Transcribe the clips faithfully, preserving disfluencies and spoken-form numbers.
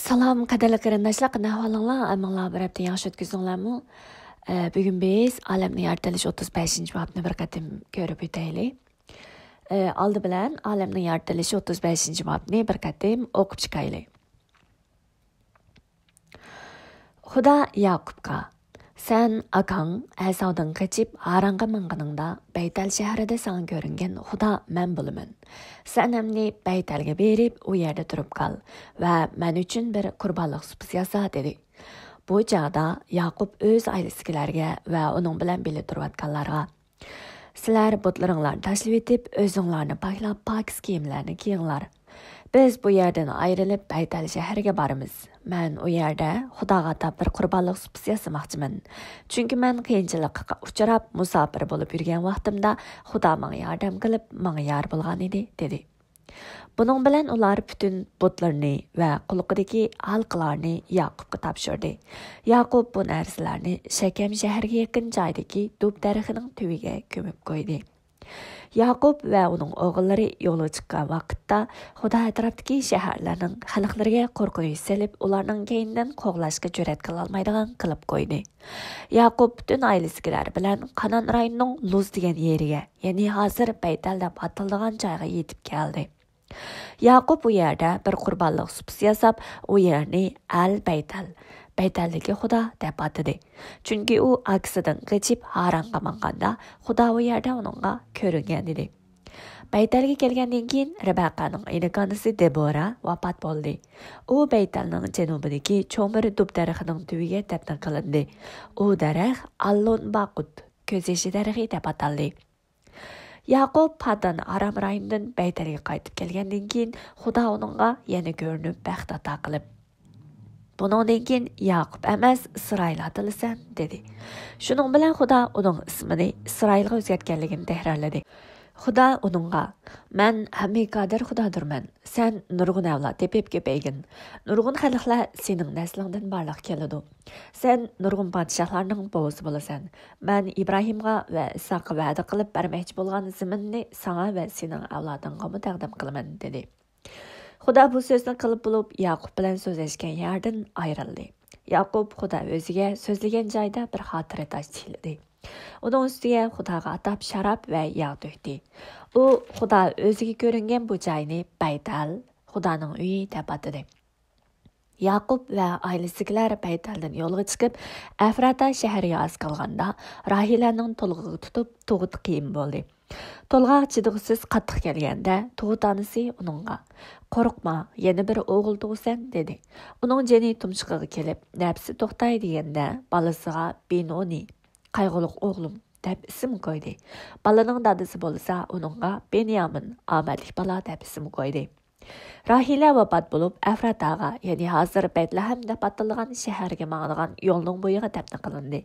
سالام، قەدىرلىك قېرىنداشلار، قانداق ئەھۋالىڭلار؟ ھەممىڭلار بىر ھەپتە ياخشى ئۆتكۈزدۈڭلارمۇ؟ ئە، بۈگۈن بىز ئالەمنى يارىتىلىش ئوتتۇز بەشىنچى بابنى بىر قېتىم كۆرۈپ ئۆتەيلى. ئە، ئالدى بىلەن ئالەمنى يارىتىلىش ئوتتۇز بەشىنچى بابنى بىر قېتىم ئوقۇپ چىقايلى. خۇدا ياقۇپقا، «سەن، ئاكاڭ ئەساۋدىن قېچىپ، ھارانغا ماڭغىنىڭدا، بەيتەل شەھىرىدە ساڭا كۆرۈنگەن خۇدا مەن بولىمەن. سەن ئەمدى بەيتەلگە بېرىپ، ئۇ يەردە تۇرۇپ قال ۋە مەن ئۈچۈن بىر قۇربانلىق سۇپىسى ياسا» دېدى. بۇ چاغدا ياقۇپ ئۆز ئائىلىسىدىكىلەرگە ۋە ئۇنىڭ بىلەن بىللە تۇرۇۋاتقانلارغا، «سىلەر بۇتلىرىڭلارنى تاشلىۋېتىپ، ئۆزۈڭلارنى پاكلاپ، پاكىز كىيىملەرنى كىيىڭلار. بىز بۇ يەردىن ئايرىلىپ، بەيتەل شەھىرىگە بارىمىز. مەن ئۇ يەردە خۇداغا ئاتاپ بىر قۇربانلىق سۇپىسى ياسىماقچىمەن. چۈنكى مەن قىيىنچىلىققا ئۇچراپ، مۇساپىر بولۇپ يۈرگەن ۋاقتىمدا خۇدا ماڭا ياردەم قىلىپ، ماڭا يار بولغان ئىدى» دېدى. بۇنىڭ بىلەن ئۇلار پۈتۈن بۇتلىرىنى ۋە قۇلىقىدىكى ھالقىلارنى ياقۇپقا تاپشۇردى. ياقۇپ بۇ نەرسىلەرنى شەكەم شەھىرىگە يېقىن جايدىكى دۇب دەرىخىنىڭ تۈۋىگە كۆمۈپ قويدى. ياقۇپ ۋە ئۇنىڭ ئوغۇللىرى يولغا چىققان ۋاقىتتا، خۇدا ئەتراپتىكى شەھەرلەرنىڭ خەلقلىرىگە قورقۇنچ سېلىپ، ئۇلارنىڭ كەينىدىن قوغلاشقا جۈرئەت قىلالمايدىغان قىلىپ قويدى. ياقۇپ پۈتۈن ئائىلىسىدىكىلەر بىلەن قانان رايونىنىڭ لۇز دېگەن يېرىگە، يەنى ھازىر بەيتەل دەپ ئاتىلىدىغان جايغا يېتىپ كەلدى. ياقۇپ ئۇ يەردە بىر قۇربانلىق سۇپىسى ياساپ، ئۇ يەرنى ئەل بەيتەل، بەيتەلدىكى خۇدا دەپ ئاتىدى. چۈنكى ئۇ ئاكىسىدىن قېچىپ ھارانغا ماڭغاندا، خۇدا ئۇ يەردە ئۇنىڭغا كۆرۈنگەن ئىدى. بەيتەلگە كەلگەندىن كېيىن، رىبەقانىڭ ئىنىكانىسى دېبورا ۋاپات بولدى. ئۇ بەيتەلنىڭ جەنۇبىدىكى چوڭ بىر دۇب دەرىخىنىڭ تۈۋىگە دەپنە قىلىندى. ئۇ دەرەخ ئاللون باقۇت، كۆز يېشى دەرىخى دەپ ئاتالدى. ياقۇپ پاددان ئارام رايونىدىن بەيتەلگە قايتىپ كەلگەندىن كېيىن، خۇدا ئۇنىڭغا يەنە كۆرۈنۈپ، بەخت ئاتا قىلىپ، «بۇنىڭدىن كېيىن ياقۇپ ئەمەس، ئىسرائىل ئاتىلىسەن» دېدى. شۇنىڭ بىلەن خۇدا ئۇنىڭ ئىسمىنى ئىسرائىلغا ئۆزگەرتكەنلىكىنى تەھرىرلىدى. خۇدا ئۇنىڭغا، «مەن ھەممىگە قادىر خۇدادۇرمەن. سەن نۇرغۇن ئەۋلاد تېپىپ كۆپەيگىن. نۇرغۇن خەلقلەر سېنىڭ نەسلىڭدىن بارلىققا كېلىدۇ. سەن نۇرغۇن پادىشاھلارنىڭ بوۋىسى بولىسەن. مەن ئىبراھىمغا ۋە ئىسھاققا ۋەدە قىلىپ بەرمەكچى بولغان زېمىننى ساڭا ۋە سېنىڭ ئەۋلادىڭغىمۇ تەقدىم قىلىمەن» دېدى. خۇدا بۇ سۆزنى قىلىپ بولۇپ، ياقۇپ بىلەن سۆزلەشكەن يەردىن ئايرىلدى. ياقۇپ خۇدا ئۆزىگە سۆزلىگەن جايدا بىر خاتىرە تاش تىكلىدى. ئۇنىڭ ئۈستىگە خۇداغا ئاتاپ شاراب ۋە ياغ تۆكتى. ئۇ خۇدا ئۆزىگە كۆرۈنگەن بۇ جاينى بەيتەل، خۇدانىڭ ئۆيى دەپ ئاتىدى. ياقۇپ ۋە ئائىلىسىدىكىلەر بەيتەلدىن يولغا چىقىپ، ئەفراتا شەھىرىگە ئاز قالغاندا، راھىلەنىڭ تولغىقى تۇتۇپ، تۇغۇت قىيىن بولدى. تولغاق چىدىغۇسىز قاتتىق كەلگەندە، تۇغۇت ئانىسى ئۇنىڭغا، «قورقما، يەنە بىر ئوغۇل تۇغىسەن» دېدى. ئۇنىڭ جېنى تۇمشۇقىغا كېلىپ، نەپسى توختاي دېگەندە، بالىسىغا بېنونى، «قايغۇلۇق ئوغلۇم» دەپ ئىسىم قويدى. بالىنىڭ دادىسى بولسا ئۇنىڭغا بېنيامىن، «ئامەتلىك بالا» دەپ ئىسىم قويدى. راھىلە ۋاپات بولۇپ، ئەفراتاغا، يەنى ھازىر بەيتلەھەم دەپ ئاتىلىدىغان شەھەرگە ماڭىدىغان يولنىڭ بويىغا دەپنە قىلىندى.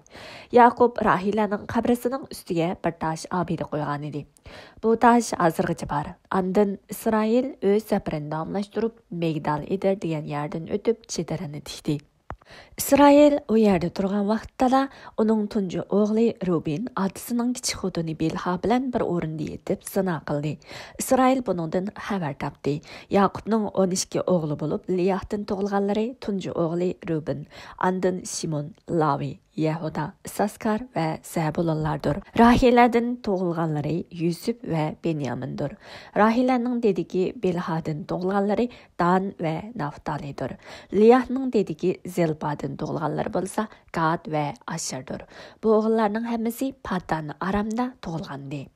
ياقۇپ راھىلەنىڭ قەبرىسىنىڭ ئۈستىگە بىر تاش ئابىدە قويغانىدى. بۇ تاش ھازىرغىچە بار. ئاندىن ئىسرائىل ئۆز سەپىرىنى داۋاملاشتۇرۇپ، مىگدال ئېدىر دېگەن يەردىن ئۆتۈپ، چېدىرىنى تىكتى. ئىسرائىل ئۇ يەردە تۇرغان ۋاقىتتىلا، ئۇنىڭ تۇنجى ئوغلى رۇبىن ئاتىسىنىڭ كىچىك خوتۇنى بىلھا بىلەن بىر ئورۇندا يېتىپ زىنا قىلدى. ئىسرائىل بۇنىڭدىن خەۋەر تاپتى. ياقۇپنىڭ ئون ئىككى ئوغلى بولۇپ، لىياھتىن تۇغۇلغانلىرى تۇنجى ئوغلى رۇبىن، ئاندىن شىمون، لاۋى، يەھۇدا، ئىسساسكار ۋە زەبۇلۇنلاردۇر. راھىلەدىن تۇغۇلغانلىرى يۈسۈپ ۋە بېنيامىندۇر. راھىلەنىڭ دېدىكى بىلھادىن تۇغۇلغانلىرى دان ۋە نافتالىدۇر. لىياھنىڭ دېدىكى زىلپادىن تۇغۇلغانلىرى بولسا گاد ۋە ئاشىردۇر. بۇ ئوغۇللارنىڭ ھەممىسى پاددان ئارامدا تۇغۇلغانىدى.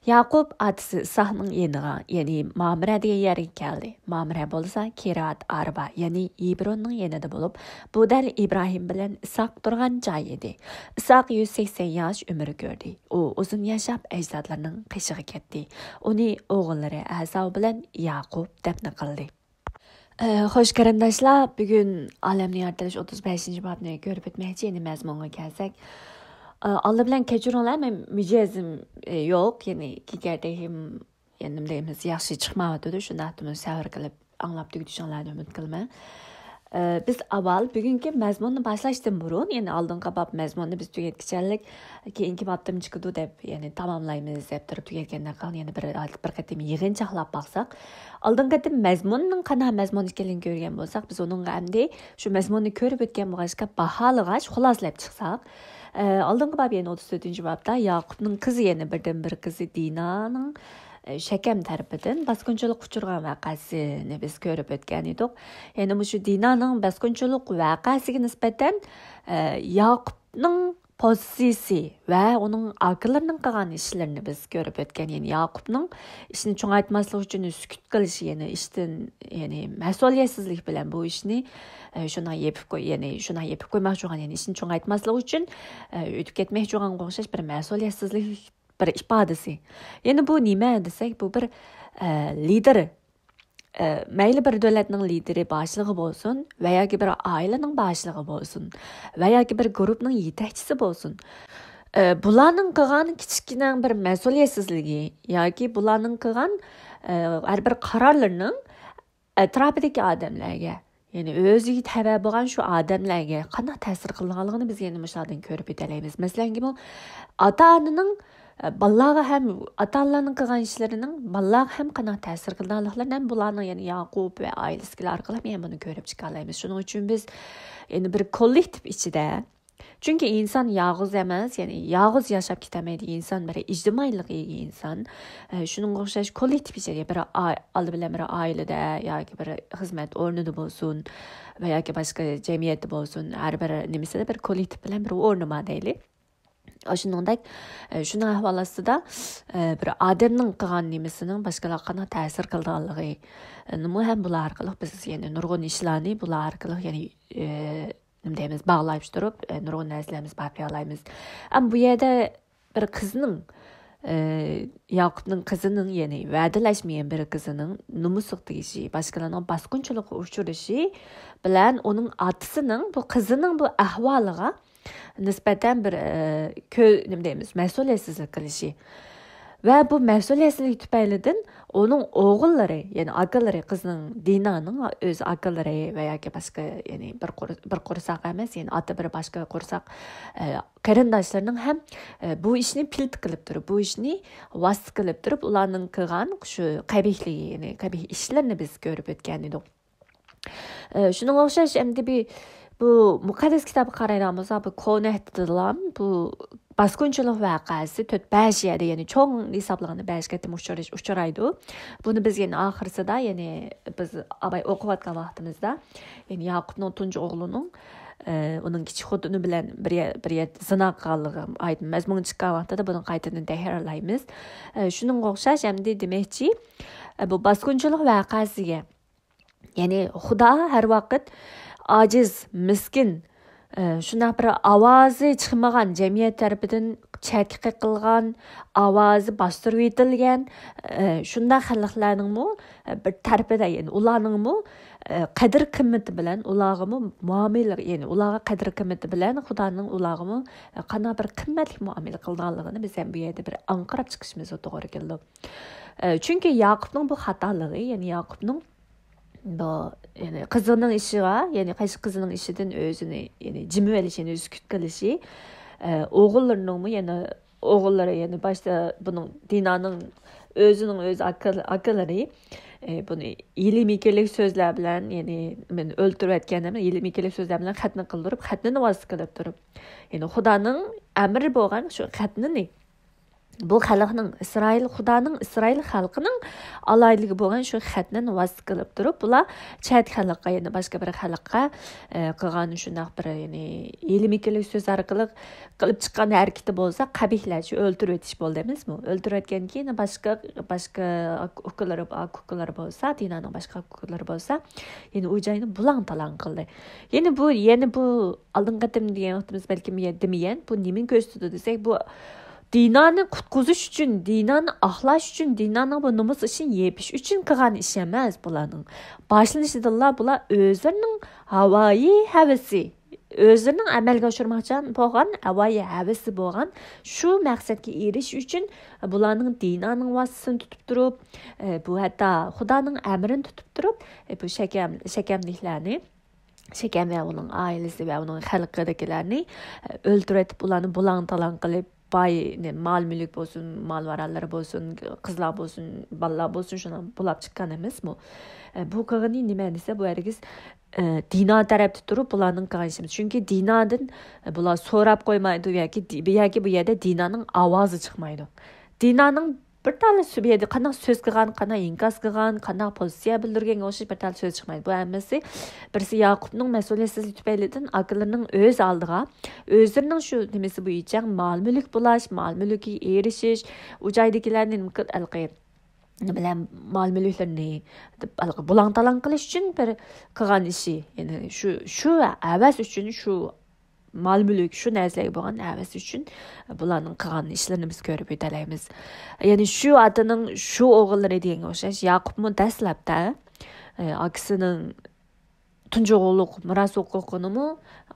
ياقۇپ ئاتىسى ئىسھاقنىڭ يېنىغا، يەنى مامرە دېگەن يەرگە كەلدى. مامرە بولسا كىرات ئاربا، يەنى ھېبروننىڭ يېنىدا بولۇپ، بۇ دەل ئىبراھىم بىلەن ئىسھاق تۇرغان جاي ئىدى. ئىسھاق يۈز سەكسەن ياش ئۆمۈر كۆردى. ئۇ ئۇزۇن ياشاپ، ئەجدادلىرىنىڭ قېشىغا كەتتى. ئۇنى ئوغۇللىرى ئەساۋ بىلەن ياقۇپ دەپنە قىلدى. ئە، خوش قېرىنداشلار، بۈگۈن ئالەمنى يارىتىلىش ئوتتۇز بەشىنچى بابنى كۆرۈپ ئۆتمەكچى. يەنى مەزمۇنغا كەلسەك، ئە، ئالدى بىلەن كەچۈرۈڭلار، مەن مىجەزىم، ئە، يوق، يەنى كېكەردەك ھېم، يەنى نېمە دەيمىز، ياخشى چىقمايۋاتىدۇ، شۇنداقتىمۇ سەۋر قىلىپ ئاڭلاپ تۈگىتىشىڭلارنى ئۈمىد قىلىمەن. ئە، بىز ئاۋۋال بۈگۈنكى مەزمۇننى باشلاشتىن بۇرۇن، يەنى ئالدىنقى باب مەزمۇننى بىز تۈگەتكۈچەللىك، كېيىنكى بابتىن چىقىدۇ دەپ، يەنى تاماملايمىز دەپ تۇرۇپ تۈگەتكەندىن كېيىن يەنە بىر، بىر قېتىم يىغىنچاقلاپ باقساق، ئالدىنقى قېتىم مەزمۇننىڭ قانداق مەزمۇن ئىكەنلىكىنى كۆرگەن بولساق، بىز ئۇنىڭغا ئەمدى شۇ مەزمۇننى كۆرۈپ ئۆتكەن بولغاچقا، باھالىغاچ، خۇلاسىلەپ چىقساق، ئە، ئالدىنقى باب، يەنى ئوتتۇز تۆتىنچى بابتا ياقۇپنىڭ قىزى، يەنە بىردىن بىر قىزى دىنانىڭ، ئە، شەكەم تەرىپىدىن باسقۇنچىلىققا ئۇچرىغان ۋەقەسىنى بىز كۆرۈپ ئۆتكەن ئىدۇق. يەنى مۇشۇ دىنانىڭ باسقۇنچىلىق ۋەقەسىگە نىسبەتەن، ئە، ياقۇپنىڭ پوزىتسىيىسى ۋە ئۇنىڭ ئاكىلىرىنىڭ قىلغان ئىشلىرىنى بىز كۆرۈپ ئۆتكەن. يەنى ياقۇپنىڭ ئىشنى چوڭايتماسلىق ئۈچۈن سۈكۈت قىلىشى، يەنى ئىشتىن، يەنى مەسئۇلىيەتسىزلىك بىلەن بۇ ئىشنى، ئە، شۇنداق يېپىپ قوي-، يەنى شۇنداق يېپىپ قويماقچى بولغان، يەنى ئىشنى چوڭايتماسلىق ئۈچۈن، ئە، ئۆتۈپ كەتمەكچى بولغانغا ئوخشاش بىر مەسئۇلىيەتسىزلىك بىر ئىپادىسى. يەنى بۇ نېمە دېسەك، بۇ بىر، ئە، لىدېر. ئە، مەيلى بىر دۆلەتنىڭ لىدېرى، باشلىقى بولسۇن ۋە ياكى بىر ئائىلىنىڭ باشلىقى بولسۇن ۋە ياكى بىر گۇرۇپنىڭ يېتەكچىسى بولسۇن. ئە، بۇلارنىڭ قىلغان كىچىككىنە بىر مەسئۇلىيەتسىزلىكى ياكى بۇلارنىڭ قىلغان، ئە، ھەر بىر قارارلىرىنىڭ ئەتراپىدىكى ئادەملەرگە، يەنى ئۆزىگە تەۋە بولغان شۇ ئادەملەرگە قانداق تەسىر قىلىدىغانلىقىنى بىز يەنە مۇشۇلاردىن كۆرۈپ ئۆتەلەيمىز. مەسىلەن، ئاتا-ئانىنىڭ، ئە، بالىلارغا ھەم، ئاتا-ئانىلارنىڭ قىلغان ئىشلىرىنىڭ بالىلارغا ھەم قانداق تەسىر قىلىدىغانلىقلىرىنى ھەم بۇلارنىڭ، يەنى ياقۇپ ۋە ئائىلىسىدىكىلەر ئارقىلىق يەنە بۇنى كۆرۈپ چىقالايمىز. شۇنىڭ ئۈچۈن بىز يەنە بىر كوللېكتىپ ئىچىدە، چۈنكى ئىنسان يالغۇز ئەمەس، يەنى يالغۇز ياشاپ كېتەلمەيدۇ. ئىنسان بىر ئىجتىمائىيلىققا ئىگە ئىنسان. ئە، شۇنىڭغا ئوخشاش كوللېكتىپ ئىچىدە بىر ئا-، ئالدى بىلەن بىر ئائىلىدە ياكى بىر خىزمەت ئورنىدا بولسۇن ۋە ياكى باشقا جەمئىيەتتە بولسۇن، ھەر بىر نېمىسىدە بىر كوللېكتىپ بىلەن بىر ئورنى بار دەيلى. ئاشۇنىڭدەك، ئە، شۇنىڭ ئەھۋال ئاستىدا، ئە، بىر ئادەمنىڭ قىلغان نېمىسىنىڭ باشقىلارغا قانداق تەسىر قىلىدىغانلىقى، ئە، نىمۇ ھەم بۇلار ئارقىلىق بىز يەنە نۇرغۇن ئىشلارنى بۇلار ئارقىلىق يەنە، ئە، نېمە دەيمىز، باغلاشتۇرۇپ، ئە، نۇرغۇن نەرسىلەرنى بىز بايقىيالايمىز. ئەمما بۇ يەردە بىر قىزنىڭ، ئە، ياقۇپنىڭ قىزىنىڭ، يەنى ۋەدىلەشمىگەن بىر قىزىنىڭ نومۇسلۇق تېگىشى، باشقىلارنىڭ باسقۇنچىلىققا ئۇچرىشى بىلەن ئۇنىڭ ئاتىسىنىڭ بۇ قىزىنىڭ بۇ ئەھۋالىغا نىسبەتەن بىر، ئە، كۆ-، نېمە دەيمىز، مەسئۇلىيەتسىزلىك قىلىشى. ۋە بۇ مەسئۇلىيەتسىزلىك تۈپەيلىدىن ئۇنىڭ ئوغۇللىرى، يەنى ئاكىلىرى، قىزنىڭ دىنانىڭ ئۆز ئاكىلىرى ۋە ياكى باشقا، يەنى بىر قۇر-، بىر قورساق ئەمەس، يەنى ئاتا بىر باشقا قورساق، ئە، قېرىنداشلىرىنىڭ ھەم، ئە، بۇ ئىشنى پىلتە قىلىپ تۇرۇپ، بۇ ئىشنى ۋاسىتە قىلىپ تۇرۇپ، ئۇلارنىڭ قىلغان شۇ قەبىھلىكى، يەنى قەبىھ ئىشلىرىنى بىز كۆرۈپ ئۆتكەن ئىدۇق. ئە، شۇنىڭغا ئوخشاش، ئەمدى بى-، بۇ مۇقەددەس كىتابقا قارايدىغان بولساق، بۇ كونا ئەھدىدىلا بۇ باسقۇنچىلىق ۋەقەسى تۆت، بەش يەردە، يەنى چوڭ ھېسابلىغاندا بەش قېتىم ئۇچراش-، ئۇچرايدۇ. بۇنى بىز يەنە ئاخىرسىدا، يەنى بىز ئاباي ئوقۇۋاتقان ۋاقتىمىزدا، يەنى ياقۇپنىڭ تۇنجى ئوغلىنىڭ، ئە، ئۇنىڭ كىچىك خوتۇنى بىلەن بىر يەر، بىر يەر زىنا قىلغانلىقى ئايەت مەزمۇنغا چىققان ۋاقتىدا بۇنى قايتىدىن تەكرارلايمىز. ئە، شۇنىڭغا ئوخشاش، ئەمدى دېمەكچى، ئە، بۇ باسقۇنچىلىق ۋەقەسىگە يەنى خۇدا ھەر ۋاقىت ئاجىز، مىسكىن، ئە، شۇنداق بىر ئاۋازى چىقمىغان، جەمئىيەت تەرىپىدىن چەتكە قېقىلغان، ئاۋازى باستۇرۇۋېتىلگەن، ئە، شۇنداق خەلقلەرنىڭمۇ، ئە، بىر تەرىپىدە، يەنى ئۇلارنىڭمۇ، ئە، قەدىر قىممىتى بىلەن، ئۇلارغىمۇ مۇئامىلە، يەنى ئۇلارغا قەدىر قىممىتى بىلەن خۇدانىڭ ئۇلارغىمۇ، ئە، قانداق بىر قىممەتلىك مۇئامىلە قىلىدىغانلىقىنى بىز ھەم بۇ يەردە بىر ئاڭقىراپ چىقىشىمىزغا توغرا كېلىدۇ. ئە، چۈنكى ياقۇپنىڭ بۇ خاتالىقى، يەنى ياقۇپنىڭ بۇ، يەنى قىزىنىڭ ئىشىغا، يەنى قايسى قىزىنىڭ ئىشىدىن ئۆزىنى، يەنى جىمىۋېلىشى، يەنى سۈكۈت قىلىشى، ئە، ئوغۇللىرىنىڭمۇ يەنە، ئوغۇللىرى، يەنى باشتا بۇنىڭ دىنانىڭ ئۆزىنىڭ ئۆز ئاكا-، ئاكىلىرى، ئە، بۇنى ھىيلە-مىكىرلىك سۆزلەر بىلەن، يەنى مېنى ئۆلتۈرۈۋەتكەن دەپ ھىيلە-مىكىرلىك سۆزلەر بىلەن خەتنە قىلدۇرۇپ، خەتنىنى ۋاسىتە قىلىپ تۇرۇپ، يەنى خۇدانىڭ ئەمرى بولغان شۇ خەتنىنى بۇ خەلقنىڭ، ئىسرائىل، خۇدانىڭ ئىسرائىل خەلقىنىڭ ئالاھىدىلىكى بولغان شۇ خەتنى ۋاسىتە قىلىپ تۇرۇپ، بۇلار چەت خەلققە، يەنى باشقا بىر خەلققە، ئە، قىلغان شۇنداق بىر، يەنى ھىيلە-مىكىرلىك سۆز ئارقىلىق قىلىپ چىققان ھەرىكىتى بولسا قەبىھلەشى، ئۆلتۈرۈۋېتىش بولدى ئەمەسمۇ؟ ئۆلتۈرۈۋەتكەندىن كېيىن باشقا، باشقا ئاكا-، ئۇكىلىرى، ئاكا-ئۇكىلىرى بولسا، دىنانىڭ باشقا ئاكا-ئۇكىلىرى بولسا، يەنى ئۇ جاينى بۇلاڭ-تالاڭ قىلدى. يەنى بۇ، يەنە بۇ ئالدىنقى قېتىم دېگەن ۋاقتىمىز بەلكىم يە-، دېمىگەن، بۇ نېمىنى كۆرسىتىدۇ دېسەك، بۇ دىنانى قۇتقۇزۇش ئۈچۈن، دىنانى ئاقلاش ئۈچۈن، دىنانىڭ بۇ نومۇس ئىشىنى يېپىش ئۈچۈن قىلغان ئىش ئەمەس بۇلارنىڭ. باشلىنىشىدىنلا بۇلار ئۆزلىرىنىڭ ھاۋايى ھەۋىسى، ئۆزلىرىنىڭ ئەمەلگە ئاشۇرماقچى بولغان ھاۋايى ھەۋىسى بولغان شۇ مەقسەتكە ئېرىشىش ئۈچۈن بۇلارنىڭ دىنانىڭ ۋاسىتىسىنى تۇتۇپ تۇرۇپ، ئە، بۇ ھەتتا خۇدانىڭ ئەمرىنى تۇتۇپ تۇرۇپ، ئە، بۇ شەكەم-، شەكەملىكلەرنى شەكەم ۋە ئۇنىڭ ئائىلىسى ۋە ئۇنىڭ خەلقىدىكىلەرنى ئۆلتۈرۈۋېتىپ، ئۇلارنى بۇلاڭ-تالاڭ قىلىپ، باي، مال-مۈلۈك بولسۇن، مال-ۋارانلىرى بولسۇن، قىزلار بولسۇن، بالىلار بولسۇن، شۇنى بۇلاپ چىققان ئەمەسمۇ؟ بۇ قىلغىنى نېمە دېسە، بۇ ھەرگىز دىنا تەرەپتە تۇرۇپ بۇلارنىڭ قىلغان ئىشى ئەمەس. چۈنكى دىنادىن بۇلار سوراپ قويمايدۇ ياكى، ياكى بۇ يەردە دىنانىڭ ئاۋازى چىقمايدۇ. دىنانىڭ بىر تاللا سۆ-، بۇ يەردە قانداق سۆز قىلغان، قانداق ئىنكاس قىلغان، قانداق پوزىتسىيە بىلدۈرگەنگە ئوخشاش بىر تاللا سۆز چىقمايدۇ. بۇ ھەممىسى بىرسى ياقۇپنىڭ مەسئۇلىيەتسىزلىكى تۈپەيلىدىن ئاكىلىرىنىڭ ئۆز ئالدىغا، ئۆزلىرىنىڭ شۇ نېمىسى بويىچە مال-مۈلۈك بۇلاش، مال-مۈلۈككە ئېرىشىش، ئۇ جايدىكىلەرنى نېمە قىل-، ھېلىقى نېمە بىلەن مال-مۈلۈكلىرىنى ھېلىقى بۇلاڭ-تالاڭ قىلىش ئۈچۈن بىر قىلغان ئىشى. يەنى شۇ، شۇ ھەۋەس ئۈچۈن، شۇ مال-مۈلۈك، شۇ نەرسىلەرگە بولغان ھەۋەس ئۈچۈن بۇلارنىڭ قىلغان ئىشلىرىنى بىز كۆرۈپ ئۆتەلەيمىز. يەنى شۇ ئاتىنىڭ شۇ ئوغۇللىرى دېگەنگە ئوخشاش، ياقۇپمۇ دەسلەپتە، ئاكىسىنىڭ تۇنجى ئوغۇللۇق مىراس ھوقۇقىنىمۇ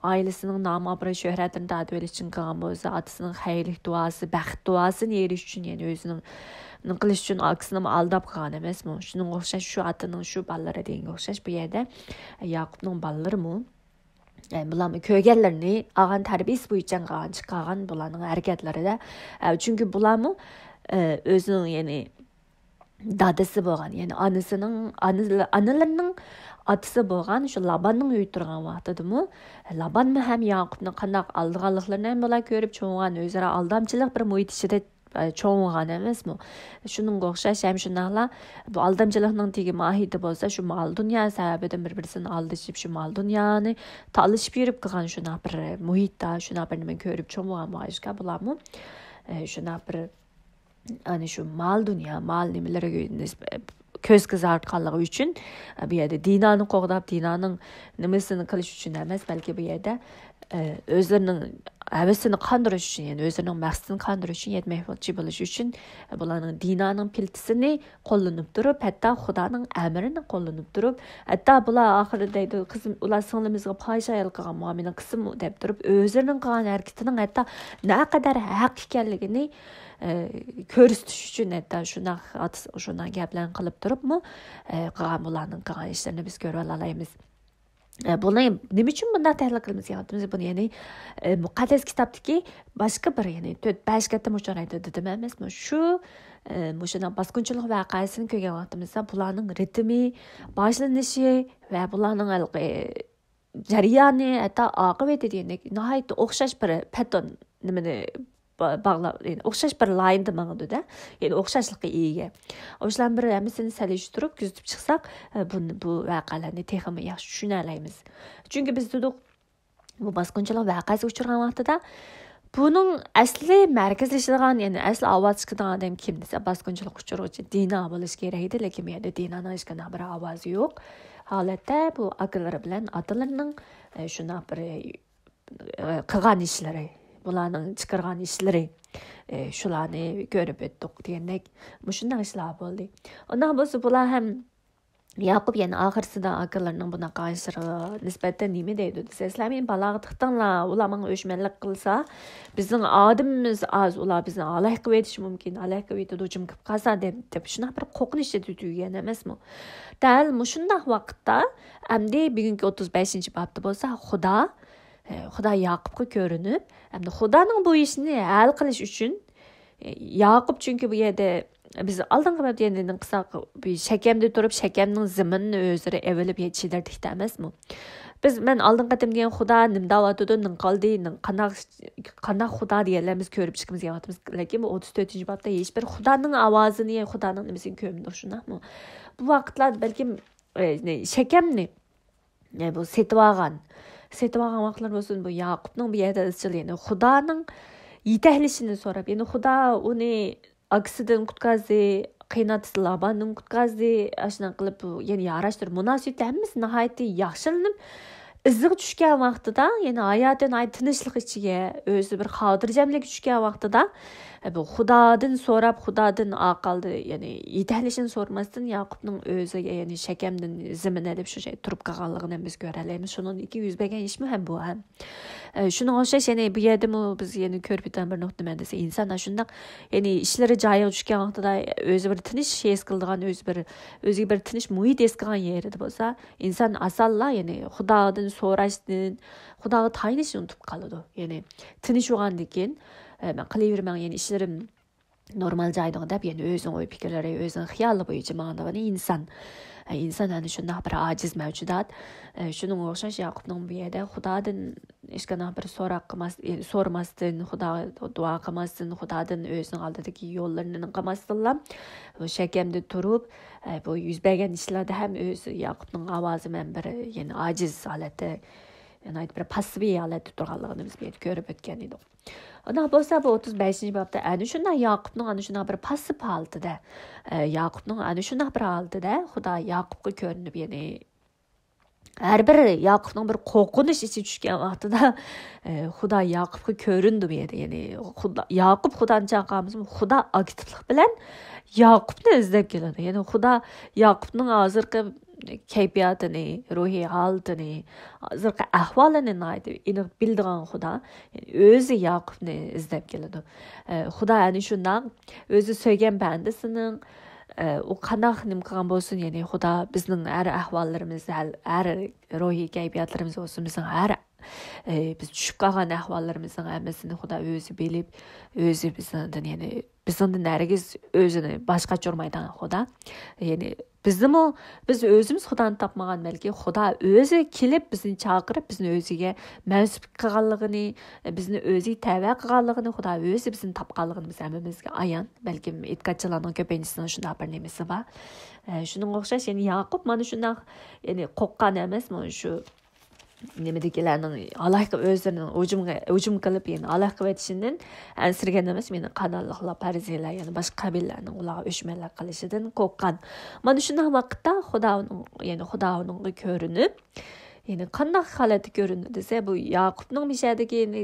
ئائىلىسىنىڭ نام-ئابرۇي، شۆھرەتىنى تارتىۋېلىش ئۈچۈن قىلغان بولسا، ئاتىسىنىڭ خەيرلىك دۇئاسى، بەخت دۇئاسىنى ئېرىشىش ئۈچۈن، يەنى ئۆزىنىڭ نېمە قىلىش ئۈچۈن ئاكىسىنىمۇ ئالداپ قىلغان ئەمەسمۇ؟ شۇنىڭغا ئوخشاش شۇ ئاتىنىڭ شۇ بالىلىرى دېگەنگە ئوخشاش بۇ يەردە ياقۇپنىڭ بالىلىرىمۇ، ئە، بۇلارمۇ كۆرگەنلىرىنى ئالغان تەربىيىسى بويىچە قىلغان، چىقارغان بۇلارنىڭ ھەرىكەتلىرىدە. ئە، چۈنكى بۇلارمۇ، ئە، ئۆزىنىڭ، يەنى دادىسى بولغان، يەنى ئانىسىنىڭ، ئانىلىرىنىڭ ئاتىسى بولغان شۇ لاباننىڭ ئۆيىدە تۇرغان ۋاقتىدىمۇ، لابانمۇ ھەم ياقۇپنى قانداق ئالدىغانلىقلىرىنى ھەم بۇلار كۆرۈپ چوڭ بولغان، ئۆزئارا ئالدامچىلىق بىر مۇھىت ئىچىدە، ئە، چوڭ بولغان ئەمەسمۇ؟ شۇنىڭغا ئوخشاش ھەم شۇنداقلا بۇ ئالدامچىلىقنىڭ تېگى ماھىيىتى بولسا، شۇ مال-دۇنيا سەۋەبىدىن بىر-بىرسىنى ئالدىشىپ، شۇ مال-دۇنيانى تالىشىپ يۈرۈپ قىلغان شۇنداق بىر مۇھىتتا، شۇنداق بىر نېمە كۆرۈپ چوڭ بولغان بۇ ئاشكا بۇلارمۇ، ئە، شۇنداق بىر، ئەنە شۇ مال-دۇنيا، مال نېمىلىرىگە نىسب-، كۆز قىزارتقانلىقى ئۈچۈن، ئە، بۇ يەردە دىنانى قوغداپ، دىنانىڭ نېمىسىنى قىلىش ئۈچۈن ئەمەس، بەلكى بۇ يەردە، ئە، ئۆزلىرىنىڭ ھەۋىسىنى قاندۇرۇش ئۈچۈن، يەنى ئۆزلىرىنىڭ مەقسىتىنى قاندۇرۇش ئۈچۈن، يەتمەكچى بولۇش ئۈچۈن، ئە، بۇلارنىڭ دىنانىڭ پىلتىسىنى قوللىنىپ تۇرۇپ، ھەتتا خۇدانىڭ ئەمرىنى قوللىنىپ تۇرۇپ، ھەتتا بۇلار ئاخىرىدا دەيدۇ، قىزىم، ئۇلار سىڭلىمىزغا پاھىشە ھايال قىلغان مۇئامىلىنى قىلسىمۇ دەپ تۇرۇپ، ئۆزلىرىنىڭ قىلغان ھەرىكىتىنىڭ ھەتتا نەقەدەر ھەق ئىكەنلىكىنى، ئە، كۆرسىتىش ئۈچۈن ھەتتا شۇنداق، شۇنداق گەپلەرنى قىلىپ تۇرۇپمۇ، ئە، قىلغان، بۇلارنىڭ قىلغان ئىشلىرىنى بىز كۆرۈۋالالايمىز. ئە، بۇنى نېمە ئۈچۈن بۇنداق تەھلىل قىلىمىز دېگەندە، بۇنى، يەنى، ئە، مۇقەددەس كىتابتىكى باشقا بىر، يەنى تۆت، بەش قېتىم ئۇچرايدۇ دېدىم ئەمەسمۇ؟ شۇ، ئە، مۇشۇنداق باسقۇنچىلىق ۋەقەسىنى كۆرگەن ۋاقتىمىزدا بۇلارنىڭ رىتىمى، باشلىنىشى ۋە بۇلارنىڭ ھېلىقى جەريانى، ھەتتا ئاقىۋىتى دېگەندەك ناھايىتى ئوخشاش بىر پەتون نېمىنى با-، باغلاپ، يەنى ئوخشاش بىر لايىندا ماڭىدۇ-دە، يەنى ئوخشاشلىققا ئىگە. ئوشۇلارنىڭ بىر ھەممىسىنى سېلىشتۇرۇپ كۆزىتىپ چىقساق، ئە، بۇ، بۇ ۋەقەلەرنى تېخىمۇ ياخشى چۈشىنەلەيمىز. چۈنكى بىز دېدۇق، بۇ باسقۇنچىلىق ۋەقەسىگە ئۇچرىغان ۋاقتىدا بۇنىڭ ئەسلى مەركەزلىشىدىغان، يەنى ئەسلى ئاۋاز چىقىدىغان ئادەم كىم دېسە، باسقۇنچىلىق ئۇچرىغۇچى دىنا بولۇشى كېرەك ئىدى، لېكىن بۇ يەردە دىنانىڭ ھېچقانداق بىر ئاۋازى يوق ھالەتتە بۇ ئاكىلىرى بىلەن ئاتىلىرىنىڭ، ئە، شۇنداق بىر، ئە، قىلغان ئىشلىرى، بۇلارنىڭ چىقارغان ئىشلىرى، ئە، شۇلارنى كۆرۈپ ئۆتتۇق دېگەندەك مۇشۇنداق ئىشلار بولدى. ئۇنداق بولسا بۇلار ھەم ياقۇپ يەنە ئاخىرسىدا ئاكىلىرىنىڭ بۇنداق قىلغان ئىشلىرىغا نىسبەتەن نېمە دەيدۇ دېسە، سىلەر مېنى بالاغا تىقتىڭلار، ئۇلار ماڭا ئۆچمەنلىك قىلسا، بىزنىڭ ئادىمىمىز ئاز، ئۇلار بىزنى ھالاك قىلىۋېتىشى مۇمكىن، ھالاك قىلىۋېتىدۇ، جىم كىرىپ قالسا دەپ، دەپ شۇنداق بىر قورقۇنچ ئىچىدە تۈگىگەن ئەمەسمۇ؟ دەل مۇشۇنداق ۋاقىتتا ئەمدى بۈگۈنكى ئوتتۇز بەشىنچى بابتا بولسا خۇدا، ئە، خۇدا ياقۇپقا كۆرۈنۈپ، ئەمدى خۇدانىڭ بۇ ئىشنى ھەل قىلىش ئۈچۈن، ئە، ياقۇپ چۈنكى بۇ يەردە بىز ئالدىنقى بابتا يەنە قىلساق، بۇ شەكەمدە تۇرۇپ، شەكەمنىڭ زېمىنىنى ئۆزلىرى ئېۋىلىپ يەتىشىدەردىكتە ئەمەسمۇ؟ بىز، مەن ئالدىنقى قېتىم دېگەن خۇدا نېمە دەۋاتىدۇ، نېمە قىلدى، نېمە قانداق، قانداق خۇدا دېگەنلەرنى بىز كۆرۈپ چىقىمىز دەۋاتىمىز. لېكىن بۇ ئوتتۇز تۆتىنچى بابتا ھېچبىر خۇدانىڭ ئاۋازىنى، خۇدانىڭ نېمىسىنى كۆرمىدۇق، شۇنداقمۇ؟ بۇ ۋاقىتلاردا بەلكىم، ئە، نە-، شەكەمنى، ئە، بۇ سېتىۋالغان، سېتىۋالغان ۋاقىتلار بولسۇن، بۇ ياقۇپنىڭ بۇ يەردە ئىزچىل، يەنى خۇدانىڭ يېتەكلىشىنى سوراپ، يەنى خۇدا ئۇنى ئاكىسىدىن قۇتقازدى، قېيىنئاتىسى لاباندىن قۇتقازدى، ئاشۇنداق قىلىپ بۇ، يەنى ياراشتۇرۇپ، مۇناسىۋىتى ھەممىسى ناھايىتى ياخشىلىنىپ، ئىزىغا چۈشكەن ۋاقتىدا، يەنى ھاياتى ناھايىتى تىنچلىق ئىچىگە، ئۆزى بىر خاتىرجەملىككە چۈشكەن ۋاقتىدا، ئە، بۇ خۇدادىن سوراپ، خۇدادىن ئاقالدى، يەنى يېتەكلىشىنى سورىماستىن، ياقۇپنىڭ ئۆزىگە، يەنى شەكەمدىن زېمىن ئېلىپ، شۇ جايدا تۇرۇپ قالغانلىقىنى ھەم بىز كۆرەلەيمىز. شۇنىڭدىن كېيىن يۈز بەرگەن ئىشمۇ ھەم بۇ ھەم. ئە، شۇنىڭغا ئوخشاش، يەنى بۇ يەردىمۇ بىز يەنە كۆرۈپ ئۆتەم بىر نۇقتا نېمە دېسە، ئىنسان ئاشۇنداق، يەنى ئىشلىرى جايىغا چۈشكەن ۋاقتىدا ئۆزى بىر تىنچ ھېس قىلىدىغان، ئۆزى بىر، ئۆزىگە بىر تىنچ مۇھىت ھېس قىلغان يېرىدە بولسا، ئىنسان ئاسانلا، يەنى خۇدادىن سوراشتىن، خۇداغا تايىنىشنى ئۇنتۇپ قالىدۇ. يەنى تىنچ بولغاندىن كېيىن، ئە، مەن قىلىۋېرىمەن، يەنى ئىشلىرىم نورمال جايىدا دەپ، يەنى ئۆزىنىڭ ئوي پىكىرلىرى، ئۆزىنىڭ خىيالى بويىچە ماڭىدىغىنى ئىنسان. ئە، ئىنسان ئەنە شۇنداق بىر ئاجىز مەۋجۇدات. ئە، شۇنىڭغا ئوخشاش ياقۇپنىڭ بۇ يەردە خۇدادىن ھېچقانداق بىر سوراق قىلماس، ئە، سورىماستىن، خۇداغا دۇئا قىلماستىن، خۇدادىن ئۆزىنىڭ ئالدىدىكى يوللىرىنى قىلماستىنلا، بۇ شەكەمدە تۇرۇپ، ئە، بۇ يۈز بەرگەن ئىشلاردا ھەم ئۆزى ياقۇپنىڭ ئاۋازى بىلەن بىر، يەنى ئاجىز ھالەتتە، ناھايىتى بىر پاسسىۋىي ھالەتتە تۇرغانلىقىنى بىز بۇ يەردە كۆرۈپ ئۆتكەن ئىدۇق. ئۇنداق بولسا، بۇ ئوتتۇز بەشىنچى بابتا ئەنە شۇنداق ياقۇپنىڭ ئەنە شۇنداق بىر پاسسىپ ھالىتىدە، ئە، ياقۇپنىڭ ئەنە شۇنداق بىر ھالىتىدە خۇدا ياقۇپقا كۆرۈنۈپ، يەنى ھەر بىر ياقۇپنىڭ بىر قورقۇنچ ئىچىگە چۈشكەن ۋاقتىدا، ئە، خۇدا ياقۇپقا كۆرۈندى بۇ يەردە. يەنى خۇدا، ياقۇپ خۇدانى چاقىرمىسىمۇ، خۇدا ئاكتىپلىق بىلەن ياقۇپنى ئىزدەپ كېلىدۇ. يەنى خۇدا ياقۇپنىڭ ھازىرقى كەيپىياتىنى، روھىي ھالىتىنى، ھازىرقى ئەھۋالىنى ناھايىتى ئېنىق بىلىدىغان خۇدا، يەنى ئۆزى ياقۇپنى ئىزدەپ كېلىدۇ. ئە، خۇدا ئەنە شۇنداق ئۆزى سۆيگەن بەندىسىنىڭ، ئە، ئۇ قانداق نېمە قىلغان بولسۇن، يەنى خۇدا بىزنىڭ ھەر ئەھۋاللىرىمىز، ھەر، ھەر روھىي كەيپىياتلىرىمىز بولسۇن، بىزنىڭ ھەر، ئە، بىز چۈشۈپ قالغان ئەھۋاللىرىمىزنىڭ ھەممىسىنى خۇدا ئۆزى بىلىپ، ئۆزى بىزنىڭدىن، يەنى بىزنىڭدىن ھەرگىز ئۆزىنى باش قاچۇرمايدىغان خۇدا. يەنى بىزنىمۇ، بىز ئۆزىمىز خۇدانى تاپمىغان، بەلكى خۇدا ئۆزى كېلىپ بىزنى چاقىرىپ، بىزنى ئۆزىگە مەنسۇپ قىلغانلىقىنى، بىزنى ئۆزىگە تەۋە قىلغانلىقىنى، خۇدا ئۆزى بىزنى تاپقانلىقىنى بىز ھەممىمىزگە ئايان. بەلكىم ئېتىقادچىلارنىڭ كۆپىنچىسىنىڭ شۇنداق بىر نېمىسى بار. ئە، شۇنىڭغا ئوخشاش، يەنى ياقۇپ مانا شۇنداق، يەنى قورققان ئەمەسمۇ شۇ نېمىدىكىلەرنىڭ ئالاھىدە ئۆزلىرىنىڭ ھۇجۇمغا، ھۇجۇم قىلىپ، يەنى ئالاھىدە قىلىۋېتىشىدىن ئەنسىرىگەن ئەمەس، يەنى قانانلىقلار، پەرزىيلەر، يەنى باشقا قەبىلىلەرنىڭ ئۇلارغا ئۆچمەنلىك قىلىشىدىن قورققان. مانا شۇنداق ۋاقىتتا خۇدا ئۇنىڭ، يەنى خۇدا ئۇنىڭغا كۆرۈنۈپ، يەنى قانداق ھالەتتە كۆرۈندى دېسە، بۇ ياقۇپنىڭ مىشەدىكى، يەنى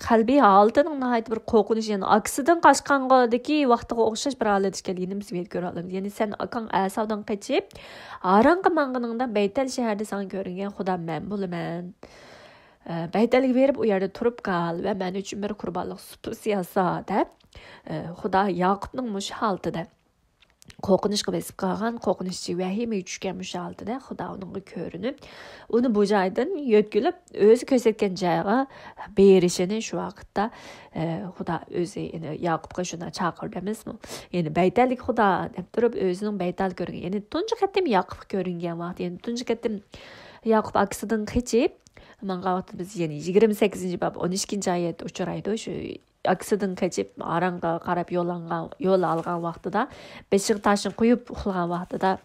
قەلبىي ھالىتىنىڭ ناھايىتى بىر قورقۇنچ، يەنى ئاكىسىدىن قاچقانغىدىكى ۋاقتىغا ئوخشاش بىر ھالەت ئىكەنلىكىنى بىز بۇ يەردە كۆرۈۋالىمىز. يەنى سەن ئاكاڭ ئەساۋدىن قېچىپ، ھارانغا ماڭغىنىڭدا بەيتەل شەھىرىدە ساڭا كۆرۈنگەن خۇدا مەن بولىمەن. ئە، بەيتەلگە بېرىپ، ئۇ يەردە تۇرۇپ قال ۋە مەن ئۈچۈن بىر قۇربانلىق سۇپىسى ياسا، دەپ، ئە، خۇدا ياقۇپنىڭ مۇشۇ ھالىتىدە، قورقۇنچقا بېسىپ قالغان، قورقۇنچ ئىچىگە، ۋەھىمىگە چۈشكەن مۇشۇ ھالىتىدە خۇدا ئۇنىڭغا كۆرۈنۈپ، ئۇنى بۇ جايدىن يۆتكىلىپ، ئۆزى كۆرسەتكەن جايغا بېرىشىنى شۇ ۋاقىتتا، ئە، خۇدا ئۆزى، يەنى ياقۇپقا شۇنداق چاقىردى ئەمەسمۇ؟ يەنى بەيتەلدىكى خۇدا دەپ تۇرۇپ، ئۆزىنىڭ بەيتەل كۆرگەن، يەنى تۇنجى قېتىم ياقۇپقا كۆرۈنگەن ۋاقتى، يەنى تۇنجى قېتىم ياقۇپ ئاكىسىدىن قېچىپ ماڭغان ۋاقتىدا بىز يەنى يىگىرمە سەككىزىنچى باب ئون ئىككىنچى ئايەتتە ئۇچرايدۇ. شۇ ئاكىسىدىن قېچىپ، ھارانغا قاراپ يول ئالغان، يول ئالغان ۋاقتىدا، بېشىغا تاشنى قويۇپ ئۇخلىغان ۋاقتىدا،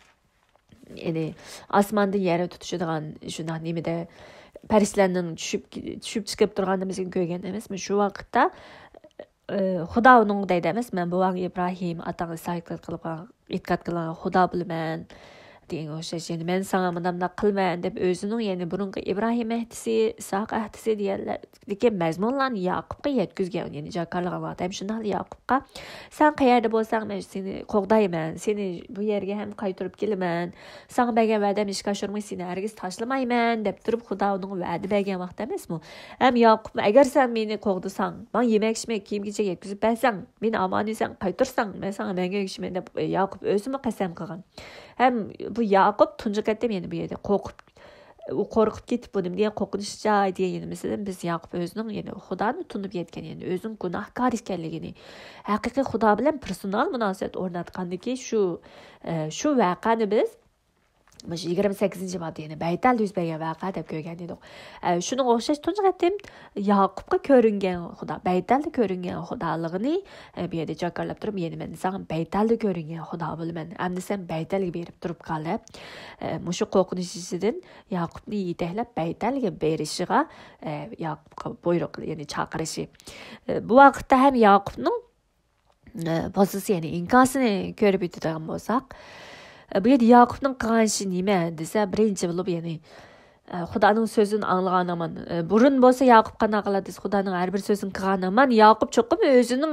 يەنى ئاسماندىن يەرگە تۇتىشىدىغان شۇنداق نېمىدە، پەرىشتىلەرنىڭ چۈشۈپ، چۈشۈپ چىقىپ تۇرغاننى بىز كۆرگەن ئەمەسمۇ؟ شۇ ۋاقىتتا، ئى، خۇدا ئۇنىڭغا دەيدۇ ئەمەسمۇ، مەن بوۋاڭ ئىبراھىم، ئاتاڭ ئىسھاق ئېتىقاد قىلغان، ئېتىقاد قىلغان خۇدا بولىمەن، دېگەنگە ئوخشاش. يەنى مەن ساڭا مۇنداق مۇنداق قىلىمەن دەپ ئۆزىنىڭ، يەنى بۇرۇنقى ئىبراھىم ئەھدىسى، ئىسھاق ئەھدىسى دېگەنلەردىكى مەزمۇنلارنى ياقۇپقا يەتكۈزگەن، يەنى جاكارلىغان ۋاقىت ھەم شۇنداقلا ياقۇپقا، سەن قەيەردە بولساڭ، مەن سېنى قوغدايمەن، سېنى بۇ يەرگە ھەم قايتۇرۇپ كېلىمەن، ساڭا بەرگەن ۋەدەمنى ئىشقا ئاشۇرماي، سېنى ھەرگىز تاشلىمايمەن، دەپ تۇرۇپ، خۇدا ئۇنىڭغا ۋەدە بەرگەن ۋاقىت ئەمەسمۇ؟ ھەم ياقۇپ، ئەگەر سەن مېنى قوغدىساڭ، ماڭا يېمەك-ئىچمەك، كىيىم-كېچەك يەتكۈزۈپ بەرسەڭ، مېنى ئامان ئېسەن قايتۇرساڭ، مەن ساڭا مەڭگۈ ئەگىشىمەن، دەپ ياقۇپ ئۆزىمۇ قەسەم قىلغان. ھەم بۇ ياقۇپ تۇنجى قېتىم يەنە بۇ يەردە قورقۇپ، ئۇ قورقۇپ كېتىپ، بۇ نېمە دېگەن قورقۇنچ جاي دېگەن نېمىسىدىن بىز ياقۇپ ئۆزىنىڭ يەنە خۇدانى تونۇپ يەتكەن، يەنى ئۆزىنىڭ گۇناھكار ئىكەنلىكىنى، ھەقىقىي خۇدا بىلەن پېرسونال مۇناسىۋەت ئورناتقاندىكى شۇ، ئە، شۇ ۋەقەنى بىز مۇشۇ يىگىرمە سەككىزىنچى بابدا، يەنى بەيتەلدە يۈز بەرگەن ۋەقە دەپ كۆرگەن ئىدۇق. ئە، شۇنىڭغا ئوخشاش تۇنجى قېتىم ياقۇپقا كۆرۈنگەن خۇدا، بەيتەلدە كۆرۈنگەن خۇدالىقىنى، ئە، بۇ يەردە جاكارلاپ تۇرۇپ، يەنى مەن ساڭا بەيتەلدە كۆرۈنگەن خۇدا بولىمەن. ئەمدى سەن بەيتەلگە بېرىپ تۇرۇپ قال، دەپ، ئە، مۇشۇ قورقۇنچ ئىچىدىن ياقۇپنى يېتەكلەپ بەيتەلگە بېرىشىغا، ئە، ياقۇپقا بۇيرۇق، يەنى چاقىرىشى. ئە، بۇ ۋاقىتتا ھەم ياقۇپنىڭ ئە، پوزىتسىيە، يەنى ئىنكاسىنى كۆرۈپ ئۆتىدىغان بولساق، ئە، بۇ يەردە ياقۇپنىڭ قىلغان ئىشى نېمە دېسە، بىرىنچى بولۇپ، يەنى، ئە، خۇدانىڭ سۆزىنى ئاڭلىغان ھامان، ئە، بۇرۇن بولسا ياقۇپ قانداق قىلاتتى دېسە، خۇدانىڭ ھەر بىر سۆزىنى قىلغان ھامان ياقۇپ چوقۇم ئۆزىنىڭ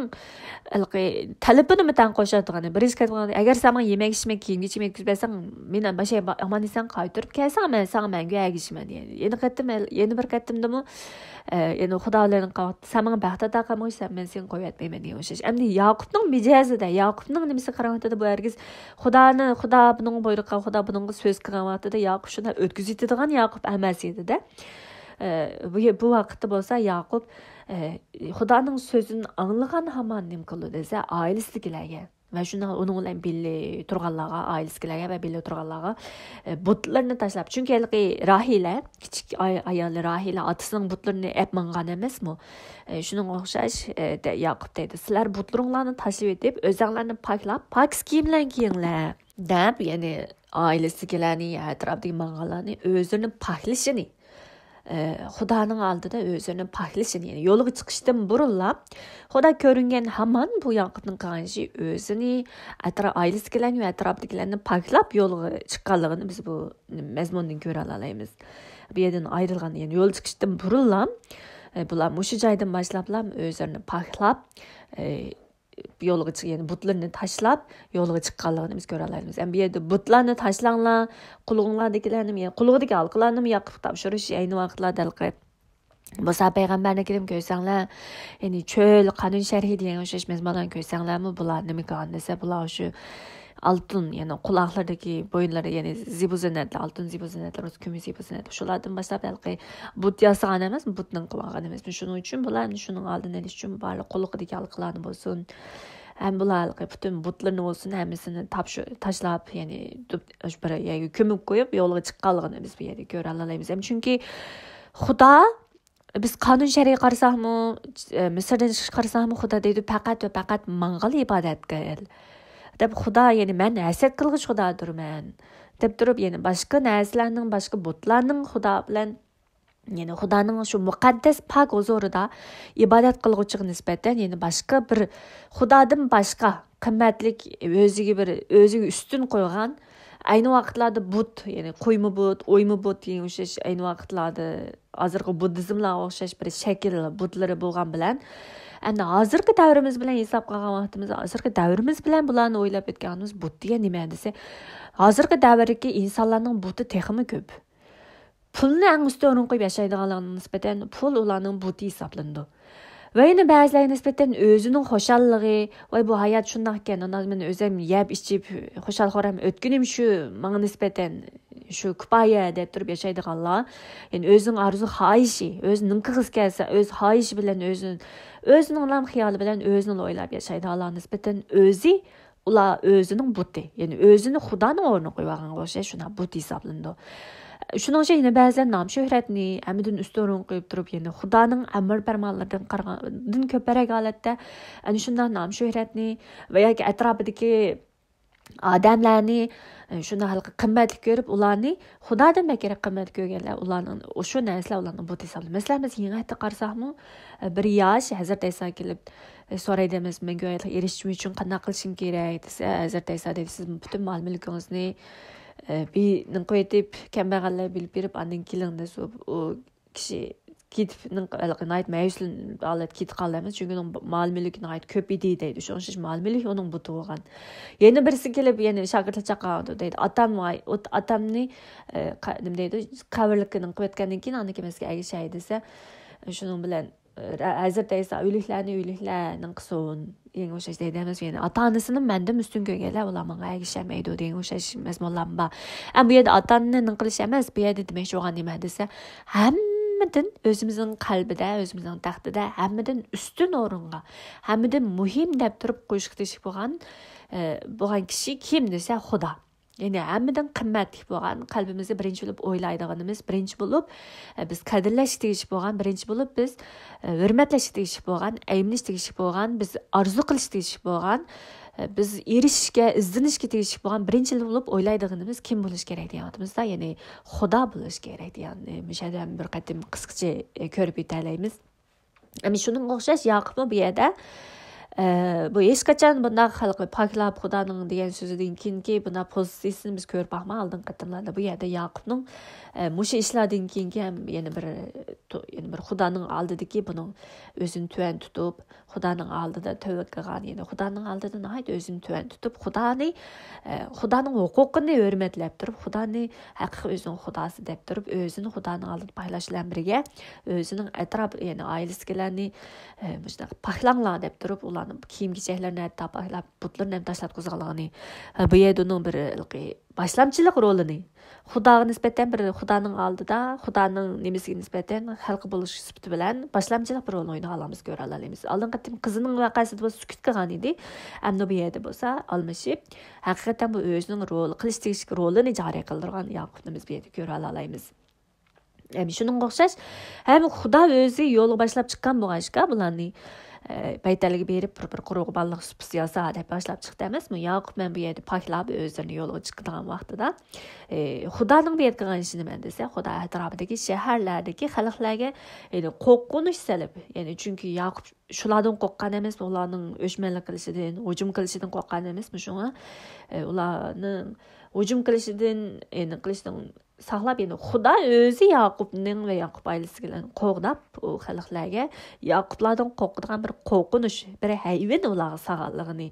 ھېلىقى تەلىپىنىمۇ تەڭ قوشاتتى. بىرىنچى قېتىم، ئەگەر سەن ماڭا يېمەك ئىچمەك، كىيىم كېچەك يەتكۈزۈپ بەرسەڭ، مېنى ماشۇ يەرگە ئامان ئېسەن قايتۇرۇپ كەلسەڭ، مەن ساڭا مەڭگۈ ئەگىشىمەن، دېگەن. يەنە قېتىم، يەنە بىر قېتىمدىمۇ، ئە، يەنە خۇدا بىلەن قاۋاق، سەن ماڭا بەخت ئاتا قىلمىغۇچ، سەن، مەن سېنى قويۇۋەتمەيمەن دېگەن ئوخشاش. ئەمدى ياقۇپنىڭ مىجەزىدە، ياقۇپنىڭ نېمىسى قاراڭ ۋاقتىدا بۇ ھەرگىز خۇدانى، خۇدا بۇنىڭغا بۇيرۇق قىلغان، خۇدا بۇنىڭغا سۆز قىلغان ۋاقتىدا ياقۇپ شۇنداق ئۆتكۈزۈۋېتىدىغان ياقۇپ ئەمەس ئىدى-دە. ئە، بۇ، بۇ ۋاقىتتا بولسا ياقۇپ، ئە، خۇدانىڭ سۆزىنى ئاڭلىغان ھامان نېمە قىلدى دېسە، ئائىلىسىدىكىلەرگە ۋە شۇنداق ئۇنىڭ بىلەن بىللە تۇرغانلارغا، ئائىلىسىدىكىلەرگە ۋە بىللە تۇرغانلارغا، ئە، بۇتلىرىنى تاشلاپ، چۈنكى ھېلىقى راھىلە، كىچىك ئاي-، ئايالى راھىلە ئاتىسىنىڭ بۇتلىرىنى ئەپ ماڭغان ئەمەسمۇ؟ ئە، شۇنىڭغا ئوخشاش، ئە، دە-، ياقۇپ دەيدۇ، سىلەر بۇتلىرىڭلارنى تاشلىۋېتىپ، ئۆزەڭلارنى پاكلاپ، پاكىز كىيىملەرنى كىيىڭلار، دەپ، يەنى ئائىلىسىدىكىلەرنى، ئەتراپتىكى ماڭغانلارنى ئۆزلىرىنى پاكلىشىنى، ئە، خۇدانىڭ ئالدىدا ئۆزلىرىنى پاكلىشىنى، يەنى يولغا چىقىشتىن بۇرۇنلا خۇدا كۆرۈنگەن ھامان بۇ ياقۇپنىڭ قىلغان ئىشى ئۆزىنى، ئەترا-، ئائىلىسىدىكىلەرنى ۋە ئەتراپتىكىلەرنى پاكلاپ يولغا چىققانلىقىنى بىز بۇ مەزمۇندىن كۆرەلەيمىز. بۇ يەردىن ئايرىلغان، يەنى يول چىقىشتىن بۇرۇنلا، ئە، بۇلار مۇشۇ جايدىن باشلاپلا ئۆزلىرىنى پاكلاپ، ئە، يولغا چىق-، يەنى بۇتلىرىنى تاشلاپ يولغا چىققانلىقىنى بىز كۆرەلەيمىز. ئەمما بۇ يەردە بۇتلارنى تاشلاڭلار، قۇلىقىڭلاردىكىلەرنى، يەنى قۇلىقىدىكى ھالقىلارنىمۇ ياقۇپ تاپشۇرۇش ئەينى ۋاقىتلاردا ھېلىقى مۇسا پەيغەمبەرنىڭكىنىمۇ كۆرسەڭلار، يەنى چۆل قانۇن شەرھى دېگەن ئوخشاش مەزمۇنلارنى كۆرسەڭلارمۇ، بۇلار نېمە قىلغان دېسە، بۇلار شۇ ئالتۇن، يەنى قۇلاقلىرىدىكى بويۇنلىرى، يەنى زىبۇ زىننەتلەر، ئالتۇن زىبۇ زىننەتلەر بولسا، كۈمۈش زىبۇ زىننەتلەر، شۇلاردىن باشلاپ ھېلىقى بۇت ياسىغان ئەمەس، بۇتنىڭ قىلغان ئەمەس. شۇنىڭ ئۈچۈن بۇلار ئەمدى شۇنىڭ ئالدىنى ئېلىش ئۈچۈن بارلىق قۇلىقىدىكى ھالقىلارنى بولسۇن، ھەم بۇلار ھېلىقى پۈتۈن بۇتلىرىنى بولسۇن، ھەممىسىنى تاپشۇ-، تاشلاپ، يەنى دۇپ-، شۇ بىر يەرگە كۆمۈپ قويۇپ، يولغا چىققانلىقىنى بىز بۇ يەردە كۆرەلەيمىز. ھەم چۈنكى خۇدا، بىز قانۇن شەرئىگە قارىساقمۇ، ئە، مىسىردىن چىقىشقا قارىساقمۇ، خۇدا دەيدۇ، «پەقەت ۋە پەقەت ماڭغىلا ئىبادەت قىل» دەپ. خۇدا، يەنى مەن ھەسەت قىلغۇچى خۇدادۇرمەن دەپ تۇرۇپ، يەنى باشقا نەرسىلەرنىڭ، باشقا بۇتلارنىڭ خۇدا بىلەن، يەنى خۇدانىڭ شۇ مۇقەددەس پاك ھۇزۇرىدا ئىبادەت قىلغۇچىغا نىسبەتەن، يەنى باشقا بىر خۇدادىن باشقا قىممەتلىك، ئۆزىگە بىر، ئۆزىگە ئۈستۈن قويغان، ئەينى ۋاقىتلاردا بۇت، يەنى قويما بۇت، ئويما بۇت دېگەن ئوخشاش، ئەينى ۋاقىتلاردا ھازىرقى بۇددىزملارغا ئوخشاش بىر شەكىل بۇتلىرى بولغان بىلەن، ئەمدى ھازىرقى دەۋرىمىز بىلەن ھېسابقا ئالغان ۋاقتىمىزدا، ھازىرقى دەۋرىمىز بىلەن بۇلارنى ئويلاپ ئۆتكەن ۋاقتىمىز، بۇت دېگەن نېمە دېسە، ھازىرقى دەۋردىكى ئىنسانلارنىڭ بۇتى تېخىمۇ كۆپ. پۇلنى ئەڭ ئۈستۈن ئورۇنغا قويۇپ ياشايدىغانلارغا نىسبەتەن پۇل ئۇلارنىڭ بۇتى ھېسابلىنىدۇ. ۋە يەنە بەزىلەرگە نىسبەتەن ئۆزىنىڭ خۇشاللىقى، ۋاي، بۇ ھايات شۇنداق ئىكەن، ئانا، مەن ئۆزۈم يەپ ئىچىپ خۇشال-خۇرام ئۆتكىنىم شۇ، ماڭا نىسبەتەن شۇ كۇپايە دەپ تۇرۇپ ياشايدىغانلار، يەنى ئۆزىنىڭ ئارزۇ خاھىشى، ئۆزى نېمە قىلغۇسى كەلسە، ئۆز خاھىشى بىلەن ئۆزىنى، ئۆزىنىڭلا خىيالى بىلەن ئۆزىنىلا ئويلاپ ياشايدىغانلارغا نىسبەتەن ئۆزى ئۇلار ئۆزىنىڭ بۇتى، يەنى ئۆزىنى خۇدانىڭ ئورنىغا قويۇۋالغانغا ئوخشاش شۇنداق بۇت ھېسابلىنىدۇ. شۇنىڭ ئۈچۈن يەنە بەزىلەر نام-شۆھرەتنى ھەممىدىن ئۈستۈن ئورۇنغا قويۇپ تۇرۇپ، يەنى خۇدانىڭ ئەمر-پەرمانلىرىدىن قارىغاندىن كۆپرەك ھالەتتە ئەنە شۇنداق نام-شۆھرەتنى ۋە ياكى ئەتراپىدىكى ئادەملەرنى، ئە، شۇنداق ھېلىقى قىممەتلىك كۆرۈپ، ئۇلارنى خۇدادىن بەكرەك قىممەتلىك كۆرگەنلەر، ئۇلارنىڭ، شۇ نەرسىلەر ئۇلارنىڭ بۇتى ھېسابلىنىدۇ. مەسىلەن، بىز يېڭى ھەددە قارىساقمۇ، ئە، بىر ياش ھەزرىتى ئەيساغا كېلىپ، ئە، سورايدۇ ئەمەس، مەن گۆھەرلىككە ئېرىشىشىم ئۈچۈن قانداق قىلىشىم كېرەك دېسە، ھەزرىتى ئەيسا دەيدۇ، سىز پۈتۈن مال-مۈلكىڭىزنى، ئە، بىنىڭ قويۇۋېتىپ، كەمبەغەللەرگە بېرىپ ئاندىن كېلىڭ دېسە، ئۇ، ئۇ كىشى كېتىپ، ناھايىتى مەيۈس ھالەتتە كېتىپ قالدى ئەمەس، چۈنكى ئۇنىڭ مال-مۈلكى ناھايىتى كۆپ ئىدى دەيدۇ. شۇنىڭ ئۈچۈن مال-مۈلۈك ئۇنىڭ بۇتى بولغان. يەنە بىرسى كېلىپ، يەنە شاگىرتلار چاقىرىۋاتىدۇ دەيدۇ. ئاتام، ۋاي، ئوت-، ئاتامنى، ئە، قا-، نېمە دەيدۇ، قەبرىلىككە نېمە قىلىۋەتكەندىن كېيىن ئاندىن كېيىن مەسچىتكە ئەگىشەي دېسە، شۇنىڭ بىلەن، ئە، ھەزرىتى ئەيسا ئۆلۈكلەرنى ئۆلۈكلەرنىڭ قىلسۇن. يەنە ئوخشاش دەيدۇ ئەمەس، يەنى ئاتا-ئانىسىنى مەندىن ئۈستۈن كۆرگەنلەر، ئۇلار ماڭا ئەگىشەلمەيدۇ دېگەن ئوخشاش مەزمۇنلارمۇ بار. ئەمما بۇ يەردە ئاتا-ئانىنى نېمە قىلىش ئەمەس، بۇ يەردە دېمەكچى بولغان نېمە دېسە، ھەممىدىن ئۆزىمىزنىڭ قەلبىدە، ئۆزىمىزنىڭ تەختىدە ھەممىدىن ئۈستۈن ئورۇنغا، ھەممىدىن مۇھىم دەپ تۇرۇپ قويۇشقا تېگىشلىك بولغان، ئە، بولغان كىشى كىم دېسە، خۇدا. يەنى ھەممىدىن قىممەتلىك بولغان، قەلبىمىزدە بىرىنچى بولۇپ ئويلايدىغىنىمىز، بىرىنچى بولۇپ، ئە، بىز قەدىرلەشكە تېگىشلىك بولغان، بىرىنچى بولۇپ بىز، ئە، ھۆرمەتلەشكە تېگىشلىك بولغان، ئەيمىنىشكە تېگىشلىك بولغان، بىز ئارزۇ قىلىشقا تېگىشلىك بولغان، ئە، بىز ئېرىشىشكە، ئىزدىنىشكە تېگىشلىك بولغان بىرىنچى بولۇپ ئويلايدىغىنىمىز كىم بولۇشى كېرەك دېگەن ۋاقتىمىزدا، يەنى خۇدا بولۇشى كېرەك دېگەن، ئە، مۇشۇ يەردە بىر قېتىم قىسقىچە، ئە، كۆرۈپ ئۆتەلەيمىز. ئەمدى شۇنىڭغا ئوخشاش ياقۇپمۇ بۇ يەردە، ئە، بۇ ھېچقاچان بۇنداق خەلقنى پاكلاپ خۇدانىڭ دېگەن سۆزىدىن كېيىنكى بۇنداق پوزىتسىيىسىنى بىز كۆرۈپ باقمىغان ئالدىنقى قېتىملاردا. بۇ يەردە ياقۇپنىڭ، ئە، مۇشۇ ئىشلاردىن كېيىنكى ھەم يەنە بىر، تو-، يەنە بىر خۇدانىڭ ئالدىدىكى بۇنىڭ ئۆزىنى تۆۋەن تۇتۇپ، خۇدانىڭ ئالدىدا تەۋە قىلغان، يەنى خۇدانىڭ ئالدىدا ناھايىتى ئۆزىنى تۆۋەن تۇتۇپ، خۇدانى، ئە، خۇدانىڭ ھوقۇقىنى ھۆرمەتلەپ تۇرۇپ، خۇدانى ھەقىقىي ئۆزىنىڭ خۇداسى دەپ تۇرۇپ، ئۆزىنى خۇدانىڭ ئالدىدا پاكلاش بىلەن بىرگە، ئۆزىنىڭ ئەتراپ، يەنى ئائىلىسىدىكىلەرنى، ئە، مۇشۇنداق پاكلاڭلار دەپ تۇرۇپ، ئۇلار كىيىم-كېچەكلىرىنى ھەتتا پاكلاپ، بۇتلىرىنى ھەم تاشلاپ قوزغالغىنى. ھە، بۇ يەردە ئۇنىڭ بىر ھېلىقى باشلامچىلىق رولىنى، خۇداغا نىسبەتەن بىر، خۇدانىڭ ئالدىدا، خۇدانىڭ نېمىسىگە نىسبەتەن خەلقى بولۇش سۈپىتى بىلەن باشلامچىلىق بىر رولنى ئوينىغانلىقىمىزنى كۆرەلەيمىز. ئالدىنقى قېتىم قىزىنىڭ ۋەقەسىدە بولسا سۈكۈت قىلغان ئىدى. ئەمدى بۇ يەردە بولسا ئالمىشىپ، ھەقىقەتەن بۇ ئۆزىنىڭ رولى، قىلىش تېگىشلىك رولىنى جارى قىلدۇرغان ياقۇپنى بىز بۇ يەردە كۆرەلەيمىز. ھەم شۇنىڭغا ئوخشاش، ھەم خۇدا ئۆزى يولغا باشلاپ چىققان بولغاچقا، بۇلارنى، ئە، بەيتەلگە بېرىپ، بىر، بىر قۇربانلىق سۇپىسى ياسا دەپ باشلاپ چىقتى ئەمەسمۇ؟ ياقۇپ مەن بۇ يەردە پاكلاپ ئۆزلىرىنى يولغا چىقىدىغان ۋاقتىدا، ئە، خۇدانىڭ بۇ يەردە قىلغان ئىشى نېمە دېسە، خۇدا ئەتراپىدىكى شەھەرلەردىكى خەلقلەرگە، يەنى قورقۇنچ سېلىپ، يەنى چۈنكى ياقۇپ شۇلاردىن قورققان ئەمەس، ئۇلارنىڭ ئۆچمەنلىك قىلىشىدىن، ھۇجۇم قىلىشىدىن قورققان ئەمەسمۇ؟ شۇڭا، ئە، ئۇلارنىڭ ھۇجۇم قىلىشىدىن، يەنى قىلىشىدىن ساقلاپ، يەنى خۇدا ئۆزى ياقۇپنىڭ ۋە ياقۇپ ئائىلىسى بىلەن قوغداپ، ئۇ خەلقلەرگە ياقۇپلاردىن قورقىدىغان بىر قورقۇنچ، بىر ھەيۋىنى ئۇلارغا سالغانلىقىنى،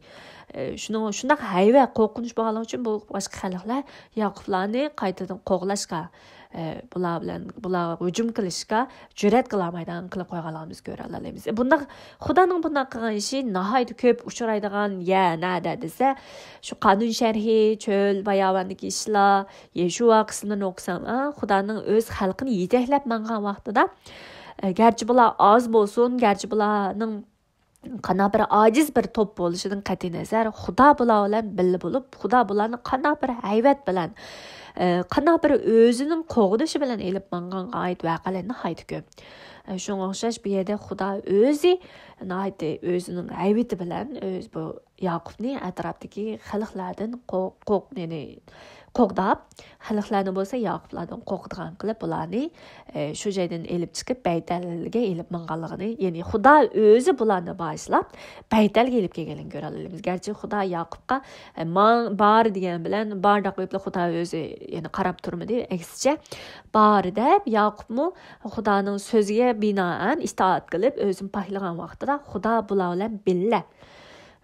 ئە، شۇنىڭ، شۇنداق ھەيۋە، قورقۇنچ بولغانلىقى ئۈچۈن بۇ باشقا خەلقلەر ياقۇپلارنى قايتىدىن قوغلاشقا، ئە، بۇلار بىلەن، بۇلارغا ھۇجۇم قىلىشقا جۈرئەت قىلالمايدىغان قىلىپ قويغانلىقىمىزنى كۆرەلەيمىز. بۇنداق خۇدانىڭ بۇنداق قىلغان ئىشى ناھايىتى كۆپ ئۇچرايدىغان يەر نەدە دېسە، شۇ قانۇن شەرھى، چۆل، باياۋاندىكى ئىشلار، يەشۇا قىسمىنى ئوقۇساڭلار، خۇدانىڭ ئۆز خەلقىنى يېتەكلەپ ماڭغان ۋاقتىدا، ئە، گەرچە بۇلار ئاز بولسۇن، گەرچە بۇلارنىڭ قانداق بىر ئاجىز بىر توپ بولۇشىدىن قەتئىينەزەر، خۇدا بۇلار بىلەن بىللە بولۇپ، خۇدا بۇلارنى قانداق بىر ھەيۋەت بىلەن، ئە، قانداق بىر ئۆزىنىڭ قوغدىشى بىلەن ئېلىپ ماڭغانغا ئائىت ۋەقەلەر ناھايىتى كۆپ. ئە، شۇڭا ئوخشاش بۇ يەردە خۇدا ئۆزى ناھايىتى ئۆزىنىڭ ھەيۋىتى بىلەن ئۆز بۇ ياقۇپنى ئەتراپتىكى خەلقلەردىن قو-، قوق-، يەنى قوغداپ، خەلقلەرنى بولسا ياقۇپلاردىن قورقىدىغان قىلىپ، بۇلارنى، ئە، شۇ جايدىن ئېلىپ چىقىپ، بەيتەلگە ئېلىپ ماڭغانلىقىنى، يەنى خۇدا ئۆزى بۇلارنى باشلاپ، بەيتەلگە ئېلىپ كەلگەنلىكىنى كۆرەلەيمىز. گەرچە خۇدا ياقۇپقا، ئە، ماڭ، بار دېگەن بىلەن، بار دەپ قويۇپلا خۇدا ئۆزى يەنە قاراپ تۇرمىدى. ئەكسىچە، بار دەپ، ياقۇپمۇ خۇدانىڭ سۆزىگە بىنائەن ئىتائەت قىلىپ، ئۆزىنى پاكلىغان ۋاقتىدا خۇدا بۇلار بىلەن بىللە،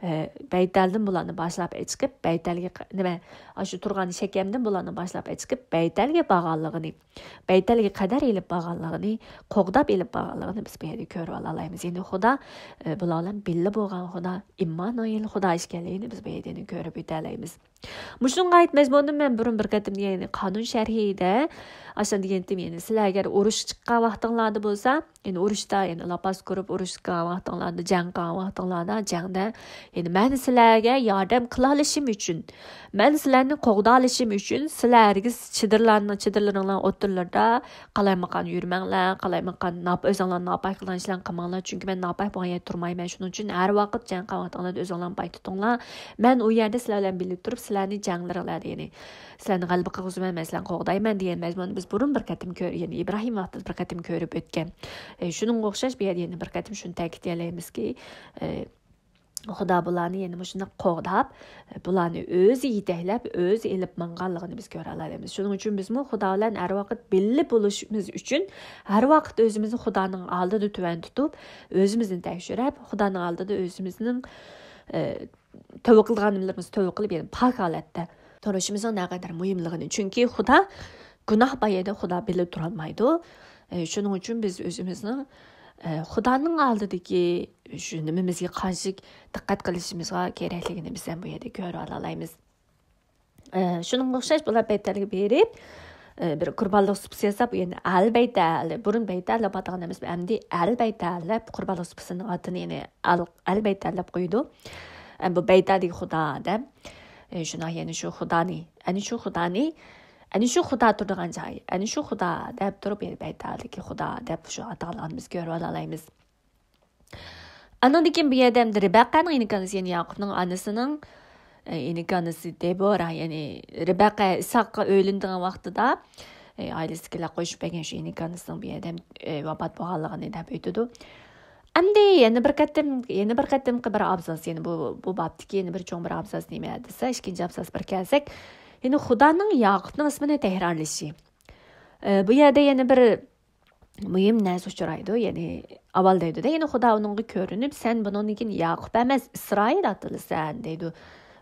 ئە، بەيتەلدىن بۇلارنى باشلاپ ئەچىقىپ، بەيتەلگە ق-، نېمە، ئاشۇ تۇرغان شەكەمدىن بۇلارنى باشلاپ ئەچىقىپ، بەيتەلگە بارغانلىقىنى، بەيتەلگە قەدەر ئېلىپ بارغانلىقىنى، قوغداپ ئېلىپ بارغانلىقىنى بىز بۇ يەردە كۆرۈۋالالايمىز. يەنى خۇدا، ئە، بۇلار بىلەن بىللە بولغان خۇدا، ئىممانۇئېل خۇدا ئىكەنلىكىنى بىز بۇ يەردە كۆرۈپ ئۆتەلەيمىز. مۇشۇنىڭغا ئائىت مەزمۇننى مەن بۇرۇن بىر قېتىم، يەنى قانۇن شەرھىدە، ئاشۇنداق دېگەنتىم، يەنى سىلەر ئەگەر ئۇرۇشقا چىققان ۋاقتىڭلاردا بولسا، يەنى ئۇرۇشتا، يەنى لاپاس كۇرۇپ ئۇرۇشقا چىققان ۋاقتىڭلاردا، جەڭ قىلغان ۋاقتىڭلاردا، جەڭدە، يەنى مەن سىلەرگە ياردەم قىلالىشىم ئۈچۈن، مەن سىلەرنى قوغدالىشىم ئۈچۈن، سىلەر ھەرگىز چېدىرلارنى، چېدىرلىرىڭلارنىڭ ئوتتۇرىلىرىدا قالايمىقان يۈرمەڭلار، قالايمىقان ناپ-، ئۆزۈڭلارنى ناپاك قىلغان ئىشلارنى قىلماڭلار، چۈنكى مەن ناپاك بولغان يەردە تۇرمايمەن، شۇنىڭ ئۈچۈن ھەر ۋاقىت جەڭ قىلغان ۋاقتىڭلاردا ئۆزۈڭلارنى باي تۇتۇڭلار. مەن ئۇ يەردە سىلەر بىلەن بىللە تۇرۇپ، سىلەرنى جەڭلىرىڭلاردا، يەنى سىلەرنى غەلىبە قىلغۇزىمەن، مەن سىلەرنى قوغدايمەن دېگەن مەزمۇننى بىز بۇرۇن بىر قېتىم كۆر-، يەنى ئىبراھىم ۋاقتىدا بىر قېتىم كۆرۈپ ئۆتكەن. ئە، شۇنىڭغا ئوخشاش بۇ يەردە يەنە بىر قېتىم شۇنى تەكىتلىيەلەيمىزكى، ئە، خۇدا بۇلارنى يەنە مۇشۇنداق قوغداپ، بۇلارنى ئۆزى يېتەكلەپ، ئۆزى ئېلىپ ماڭغانلىقىنى بىز كۆرەلەيمىز. شۇنىڭ ئۈچۈن بىزمۇ خۇدا بىلەن ھەر ۋاقىت بىللە بولۇشىمىز ئۈچۈن، ھەر ۋاقىت ئۆزىمىزنى خۇدانىڭ ئالدىدا تۆۋەن تۇتۇپ، ئۆزىمىزنى تەكشۈرۈپ، خۇدانىڭ ئالدىدا ئۆزىمىزنىڭ، ئە، تۆۋە قىلىدىغان نېمىلىرىمىزنى تۆۋە قىلىپ، يەنى پاك ھالەتتە تۇرۇشىمىزنىڭ نەقەدەر مۇھىملىقىنى. چۈنكى خۇدا گۇناھ بار يەردە خۇدا بىللە تۇرالمايدۇ. ئە، شۇنىڭ ئۈچۈن بىز ئۆزىمىزنىڭ، ئە، خۇدانىڭ ئالدىدىكى شۇ نېمىمىزگە قانچىلىك دىققەت قىلىشىمىزغا كېرەكلىكىنى بىز ھەم بۇ يەردە كۆرۈۋالالايمىز. ئە، شۇنىڭغا ئوخشاش بۇلار بەيتەلگە بېرىپ، ئە، بىر قۇربانلىق سۇپىسى ياساپ، يەنى ئەل بەيتەل، بۇرۇن بەيتەل دەپ ئاتىغان ئەمەس، ئەمدى ئەل بەيتەل دەپ قۇربانلىق سۇپىسىنىڭ ئاتىنى، يەنى ئەل، ئەل بەيتەل دەپ قويىدۇ. ئە، بۇ بەيتەلدىكى خۇدا دەپ. ئە، شۇنداق يەنە شۇ خۇدانى، ئەنە شۇ خۇدانى، ئەنە شۇ خۇدا تۇرىدىغان جاي، ئەنە شۇ خۇدا دەپ تۇرۇپ، يەنە بەيتەلدىكى خۇدا دەپ شۇ ئاتالغاننى بىز كۆرۈۋالالايمىز. ئانىڭدىن كېيىن بۇ يەردە ئەمدى رىبەقەنىڭ ئىنىكانىسى، يەنى ياقۇپنىڭ ئانىسىنىڭ، ئە، ئىنىكانىسى دېبورا، يەنى رىبەقە ئىسھاققا ئۆيلىنىدىغان ۋاقتىدا، ئە، ئائىلىسىدىكىلەر قوشۇپ بەرگەن شۇ ئىنىكانىسىنىڭ بۇ يەردە، ئە، ۋاپات بولغانلىقىنى دەپ ئۆتىدۇ. ئەمدى يەنە بىر قېتىم، يەنە بىر قېتىمقى بىر ئابزاس، يەنى بۇ، بۇ بابتىكى يەنە بىر چوڭ بىر ئابزاس نېمە دېسە، ئىككىنچى ئابزاس بىر كەلسەك، يەنى خۇدانىڭ ياقۇپنىڭ ئىسمىنى تەكرارلىشى. ئە، بۇ يەردە يەنە بىر مۇھىم نەرسە ئۇچرايدۇ، يەنى ئاۋۋال دەيدۇ-دە، يەنە خۇدا ئۇنىڭغا كۆرۈنۈپ، «سەن بۇنىڭدىن كېيىن ياقۇپ ئەمەس، ئىسرائىل ئاتىلىسەن» دەيدۇ.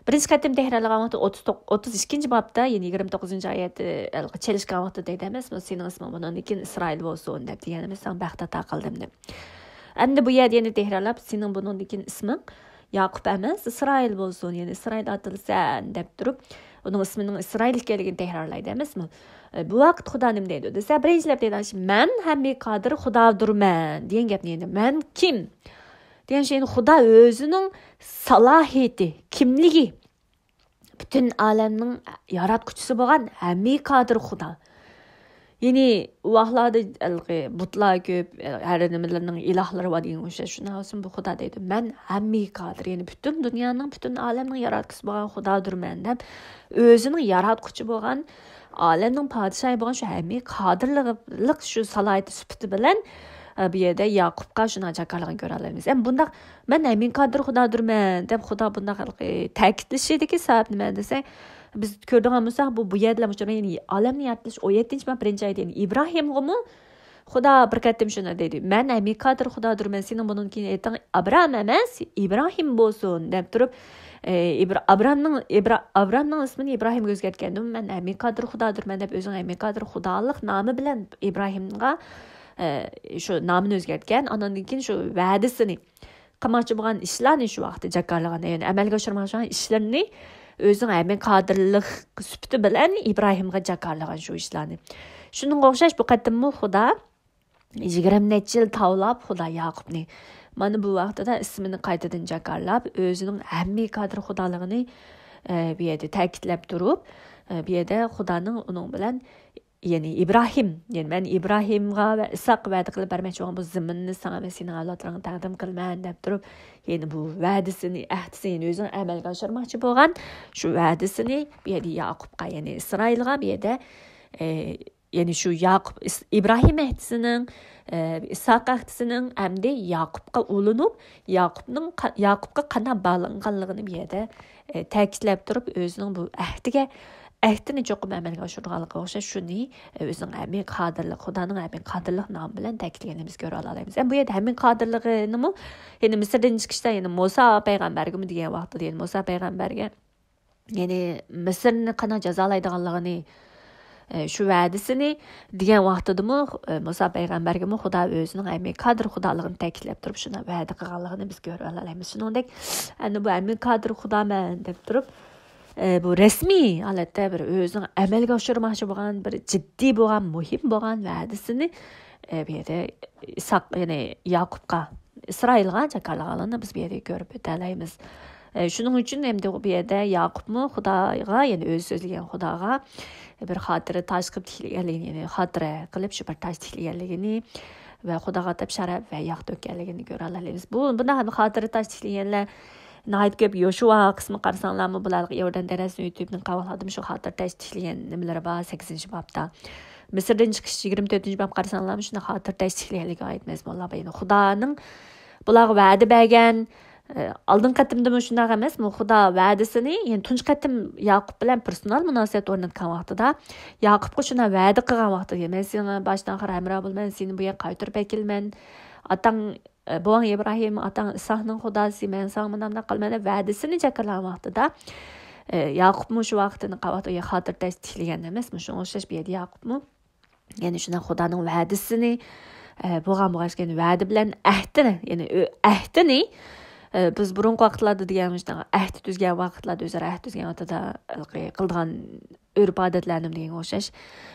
بىرىنچى قېتىم تەكرارلىغان ۋاقتى ئوتتۇز توققۇز، ئوتتۇز ئىككىنچى بابتا، يەنى يىگىرمە توققۇزىنچى ئايەتتە چېلىشقان ۋاقتىدا دەيدۇ ئەمەسمۇ، «سېنىڭ ئىسمىڭ بۇنىڭدىن كېيىن ئىسرائىل بولسۇن» دەپ دېگەن ئەمەس، ساڭا بەخت ئاتا قىلدىم دەپ. ئەمدى بۇ يەردە يەنە تەكرارلاپ، «سېنىڭ بۇنىڭدىن كېيىن ئىسمىڭ ياقۇپ ئەمەس، ئىسرائىل بولسۇن، يەنى ئىسرائىل ئاتىلىسەن دەپ تۇرۇپ، ئۇنىڭ ئىسمىنىڭ ئىسرائىل ئىكەنلىكىنى تەكرارلايدۇ ئەمەسمۇ؟ ئە، بۇ ۋاقىت خۇدا نېمە دەيدۇ دېسە، بىرىنچى لەپتە ئېيتىش، مەن ھەممىگە قادىر خۇدادۇرمەن دېگەن گەپنى، يەنى مەن كىم دېگەن شەينى خۇدا ئۆزىنىڭ سالاھىيىتى، كىملىكى، پۈتۈن ئالەمنىڭ ياراتقۇچىسى بولغان ھەممىگە قادىر خۇدا. يەنى ئۇ ۋاقىتلاردا ھېلىقى بۇتلار كۆپ، ھەر نېمىلەرنىڭ ئىلاھلىرى بار دېگەن ئوخشاش. شۇنداق بولسىمۇ بۇ خۇدا دەيدۇ، مەن ھەممىگە قادىر، يەنى پۈتۈن دۇنيانىڭ، پۈتۈن ئالەمنىڭ ياراتقۇچىسى بولغان خۇدادۇرمەن دەپ، ئۆزىنىڭ ياراتقۇچى بولغان، ئالەمنىڭ پادىشاھى بولغان شۇ ھەممىگە قادىرلىق شۇ سالاھىيىتى سۈپىتى بىلەن، ئە، بۇ يەردە ياقۇپقا شۇنداق جاكارلىقىنى كۆرەلەيمىز. ئەمما بۇنداق، مەن ھەممىگە قادىر خۇدادۇرمەن دەپ خۇدا بۇنداق ھېلىقى تەكىتلىشىدىكى سەۋەب نېمە دېسەك، بىز كۆرىدىغان بولساق، بۇ، بۇ يەردىلەر مۇشۇ، يەنى ئالەمنى يارىتىش ئون يەتتىنچى باب بىرىنچى ئايەت، يەنى ئىبراھىمغىمۇ خۇدا بىر قېتىم شۇنداق دەيدۇ، مەن ھەممىگە قادىر خۇدادۇرمەن، سېنىڭ بۇنىڭدىن كېيىن ئېتىڭ ئابرام ئەمەس، ئىبراھىم بولسۇن دەپ تۇرۇپ، ئى، ئىبرا-، ئابرامنىڭ، ئىبرا-، ئابرامنىڭ ئىسمىنى ئىبراھىمگە ئۆزگەرتكەندىمۇ، مەن ھەممىگە قادىر خۇدادۇرمەن دەپ ئۆزىنىڭ ھەممىگە قادىر خۇدالىق نامى بىلەن ئىبراھىمغا، ئى، شۇ نامىنى ئۆزگەرتكەن، ئاندىن كېيىن شۇ ۋەدىسىنى قىلماقچى بولغان ئىشلارنى شۇ ۋاقىتتا جاكارلىغان، يەنى ئەمەلگە ئاشۇرماقچى بولغان ئىشلىرىنى ئۆزىنىڭ ھەممىگە قادىرلىق سۈپىتى بىلەن ئىبراھىمغا جاكارلىغان شۇ ئىشلارنى. شۇنىڭغا ئوخشاش بۇ قېتىممۇ خۇدا يىگىرمە نەچچە يىل تاۋلاپ خۇدا ياقۇپنى، مانا بۇ ۋاقتىدا ئىسمىنى قايتىدىن جاكارلاپ، ئۆزىنىڭ ھەممىگە قادىر خۇدالىقىنى، ئە، بۇ يەردە تەكىتلەپ تۇرۇپ، ئە، بۇ يەردە خۇدانىڭ ئۇنىڭ بىلەن، يەنى ئىبراھىم، يەنى مەن ئىبراھىمغا ۋە ئىسھاققا ۋەدە قىلىپ بەرمەكچى بولغان بۇ زېمىننى ساڭا ۋە سېنىڭ ئەۋلادلىرىڭغا تەقدىم قىلىمەن دەپ تۇرۇپ، يەنى بۇ ۋەدىسىنى، ئەھدىسىنى، يەنى ئۆزىنىڭ ئەمەلگە ئاشۇرماقچى بولغان شۇ ۋەدىسىنى بۇ يەردە ياقۇپقا، يەنى ئىسرائىلغا بۇ يەردە، ئە، يەنى شۇ ياقۇپ، ئىس-، ئىبراھىم ئەھدىسىنىڭ، ئە، ئىسھاق ئەھدىسىنىڭ ئەمدى ياقۇپقا ئۇلىنىپ، ياقۇپنىڭ قا-، ياقۇپقا قانداق باغلانغانلىقىنى بۇ يەردە، ئە، تەكىتلەپ تۇرۇپ، ئۆزىنىڭ بۇ ئەھدىگە، ئەھدىنى چوقۇم ئەمەلگە ئاشۇرىدىغانلىقىغا ئوخشاش شۇنى، ئە، ئۆزىنىڭ ھەممىگە قادىرلىق، خۇدانىڭ ھەممىگە قادىرلىق نامى بىلەن تەكىتلىگەننى بىز كۆرۈۋالالايمىز. ئەمدى بۇ يەردە ھەممىگە قادىرلىقىنىمۇ، يەنى مىسىردىن چىقىشتا، يەنى مۇسا پەيغەمبەرگىمۇ دېگەن ۋاقتىدا، يەنى مۇسا پەيغەمبەرگە يەنى مىسىرنى قانداق جازالايدىغانلىقىنى، ئە، شۇ ۋەدىسىنى دېگەن ۋاقتىدىمۇ، ئە، مۇسا پەيغەمبەرگىمۇ خۇدا ئۆزىنىڭ ھەممىگە قادىر خۇدالىقىنى تەكىتلەپ تۇرۇپ، شۇنداق ۋەدە قىلغانلىقىنى بىز كۆرۈۋالالايمىز. شۇنىڭدەك، ئەنە بۇ ھەممىگە قادىر خۇدامەن دەپ تۇرۇپ، ئە، بۇ رەسمىي ھالەتتە بىر ئۆزىنىڭ ئەمەلگە ئاشۇرماقچى بولغان، بىر جىددىي بولغان، مۇھىم بولغان ۋەدىسىنى، ئە، بۇ يەردە ئىساق، يەنى ياقۇپقا، ئىسرائىلغا جاكارلىغانلىقىنى بىز بۇ يەردە كۆرۈپ ئۆتەلەيمىز. ئە، شۇنىڭ ئۈچۈن ئەمدى بۇ يەردە ياقۇپمۇ خۇداغا، يەنى ئۆزى سۆزلىگەن خۇداغا بىر خاتىرە تاش قىلىپ تىكلىگەنلىكىنى، يەنى خاتىرە قىلىپ شۇ بىر تاش تىكلىگەنلىكىنى ۋە خۇداغا ئاتاپ شەرەپ ۋە ياغ تۆككەنلىكىنى كۆرەلەيمىز. بۇ، بۇنداق خاتىرە تاش تىكلىگەنلەر ناھايىتى كۆپ. يوشۇۋا قىسمى قارىساڭلارمۇ، بۇلارغا يوردان دەرياسىنى ئۆتۈپ، قاۋاقلاردىمۇ شۇ خاتىرە تاش تىكلىگەن نېمىلىرى بار، سەككىزىنچى بابتا. مىسىردىن چىقىش يىگىرمە تۆتىنچى باب قارىساڭلارمۇ، شۇنداق خاتىرە تاش تىكلىگەنلىكىگە ئائىت مەزمۇنلار بار. يەنى خۇدانىڭ بۇلارغا ۋەدە بەرگەن، ئە، ئالدىنقى قېتىمدىمۇ شۇنداق ئەمەسمۇ؟ خۇدا ۋەدىسىنى، يەنى تۇنجى قېتىم ياقۇپ بىلەن پېرسونال مۇناسىۋەت ئورناتقان ۋاقتىدا، ياقۇپقا شۇنداق ۋەدە قىلغان ۋاقتىدا، مەن سېنىڭ باشتىن ئاخىر ھەمراھ بولىمەن، سېنى بۇ يەرگە قايتۇرۇپ ئەكېلىمەن، ئاتاڭ، ئە، بوۋاڭ ئىبراھىم، ئاتاڭ ئىسھاقنىڭ خۇداسى، مەن ساڭا مۇنداق مۇنداق قىلىمەن دەپ ۋەدىسىنى جاكارلىغان ۋاقتىدا، ئە، ياقۇپمۇ شۇ ۋاقىتتا ناقاۋات ئۇ يەر خاتىرە تاش تىكلىگەن ئەمەسمۇ؟ شۇنىڭغا ئوخشاش بۇ يەردە ياقۇپمۇ يەنى شۇنداق خۇدانىڭ ۋەدىسىنى، ئە، بولغان بولغاچ، يەنى ۋەدە بىلەن ئەھدىنى، يەنى ئۆ-، ئەھدىنى، ئە، بىز بۇرۇنقى ۋاقىتلاردا دېگەن مۇشۇنداق ئەھدى تۈزگەن ۋاقىتلاردا، ئۆزئارا ئەھدى تۈزگەن ۋاقتىدا ھېلىقى قىلىدىغان ئۆرپ-ئادەتلەرنىمۇ دېگەنگە ئوخشاش.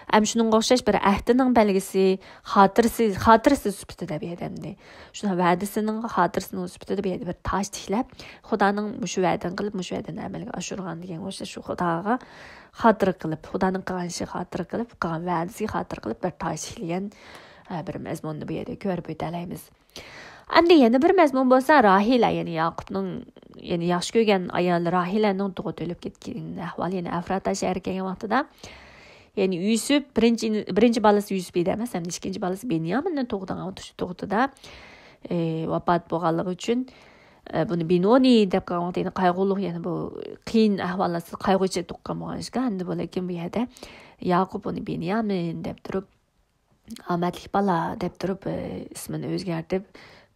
ھەم شۇنىڭغا ئوخشاش بىر ئەھدىنىڭ بەلگىسى، خاتىرىسى، خاتىرىسى سۈپىتىدە بۇ يەردە ئەمدى. شۇنداق ۋەدىسىنىڭ خاتىرىسىنىڭ سۈپىتىدە بۇ يەردە بىر تاش تىكلەپ، خۇدانىڭ مۇشۇ ۋەدىنى قىلىپ، مۇشۇ ۋەدىنى ئەمەلگە ئاشۇرغان دېگەنگە ئوخشاش شۇ خۇداغا خاتىرە قىلىپ، خۇدانىڭ قىلغان ئىشىغا خاتىرە قىلىپ، قىلغان ۋەدىسىگە خاتىرە قىلىپ بىر تاش تىكلىگەن، ئە، بىر مەزمۇننى بۇ يەردە كۆرۈپ ئۆتەلەيمىز. ئەمدى يەنە بىر مەزمۇن بولسا راھىلە، يەنى ياقۇپنىڭ، يەنى ياخشى كۆرگەن ئايالى راھىلەنىڭ تۇغۇت ئۆلۈپ كەتكەن ئەھۋالى، يەنى ئەفراتا شەھىرىگە كەلگەن ۋاقتىدا، يەنى يۈسۈپ بىرىنچى، بىرىنچى بالىسى يۈسۈپ ئىدى ئەمەس، ئەمدى ئىككىنچى بالىسى بېنيامىننى تۇغىدىغان تۇغۇتىدا، ئى، ۋاپات بولغانلىقى ئۈچۈن، ئى، بۇنى بىنونى دەپ قالغان ۋاقتى، يەنى قايغۇلۇق، يەنى بۇ قىيىن ئەھۋاللار، قايغۇچە تۇغقان بولغان ئىشكەن. ئەمدى بۇ، لېكىن بۇ يەردە ياقۇپ ئۇنى بېنيامىن دەپ تۇرۇپ، ئامەتلىك بالا دەپ تۇرۇپ، ئى، ئىسمىنى ئۆزگەرتىپ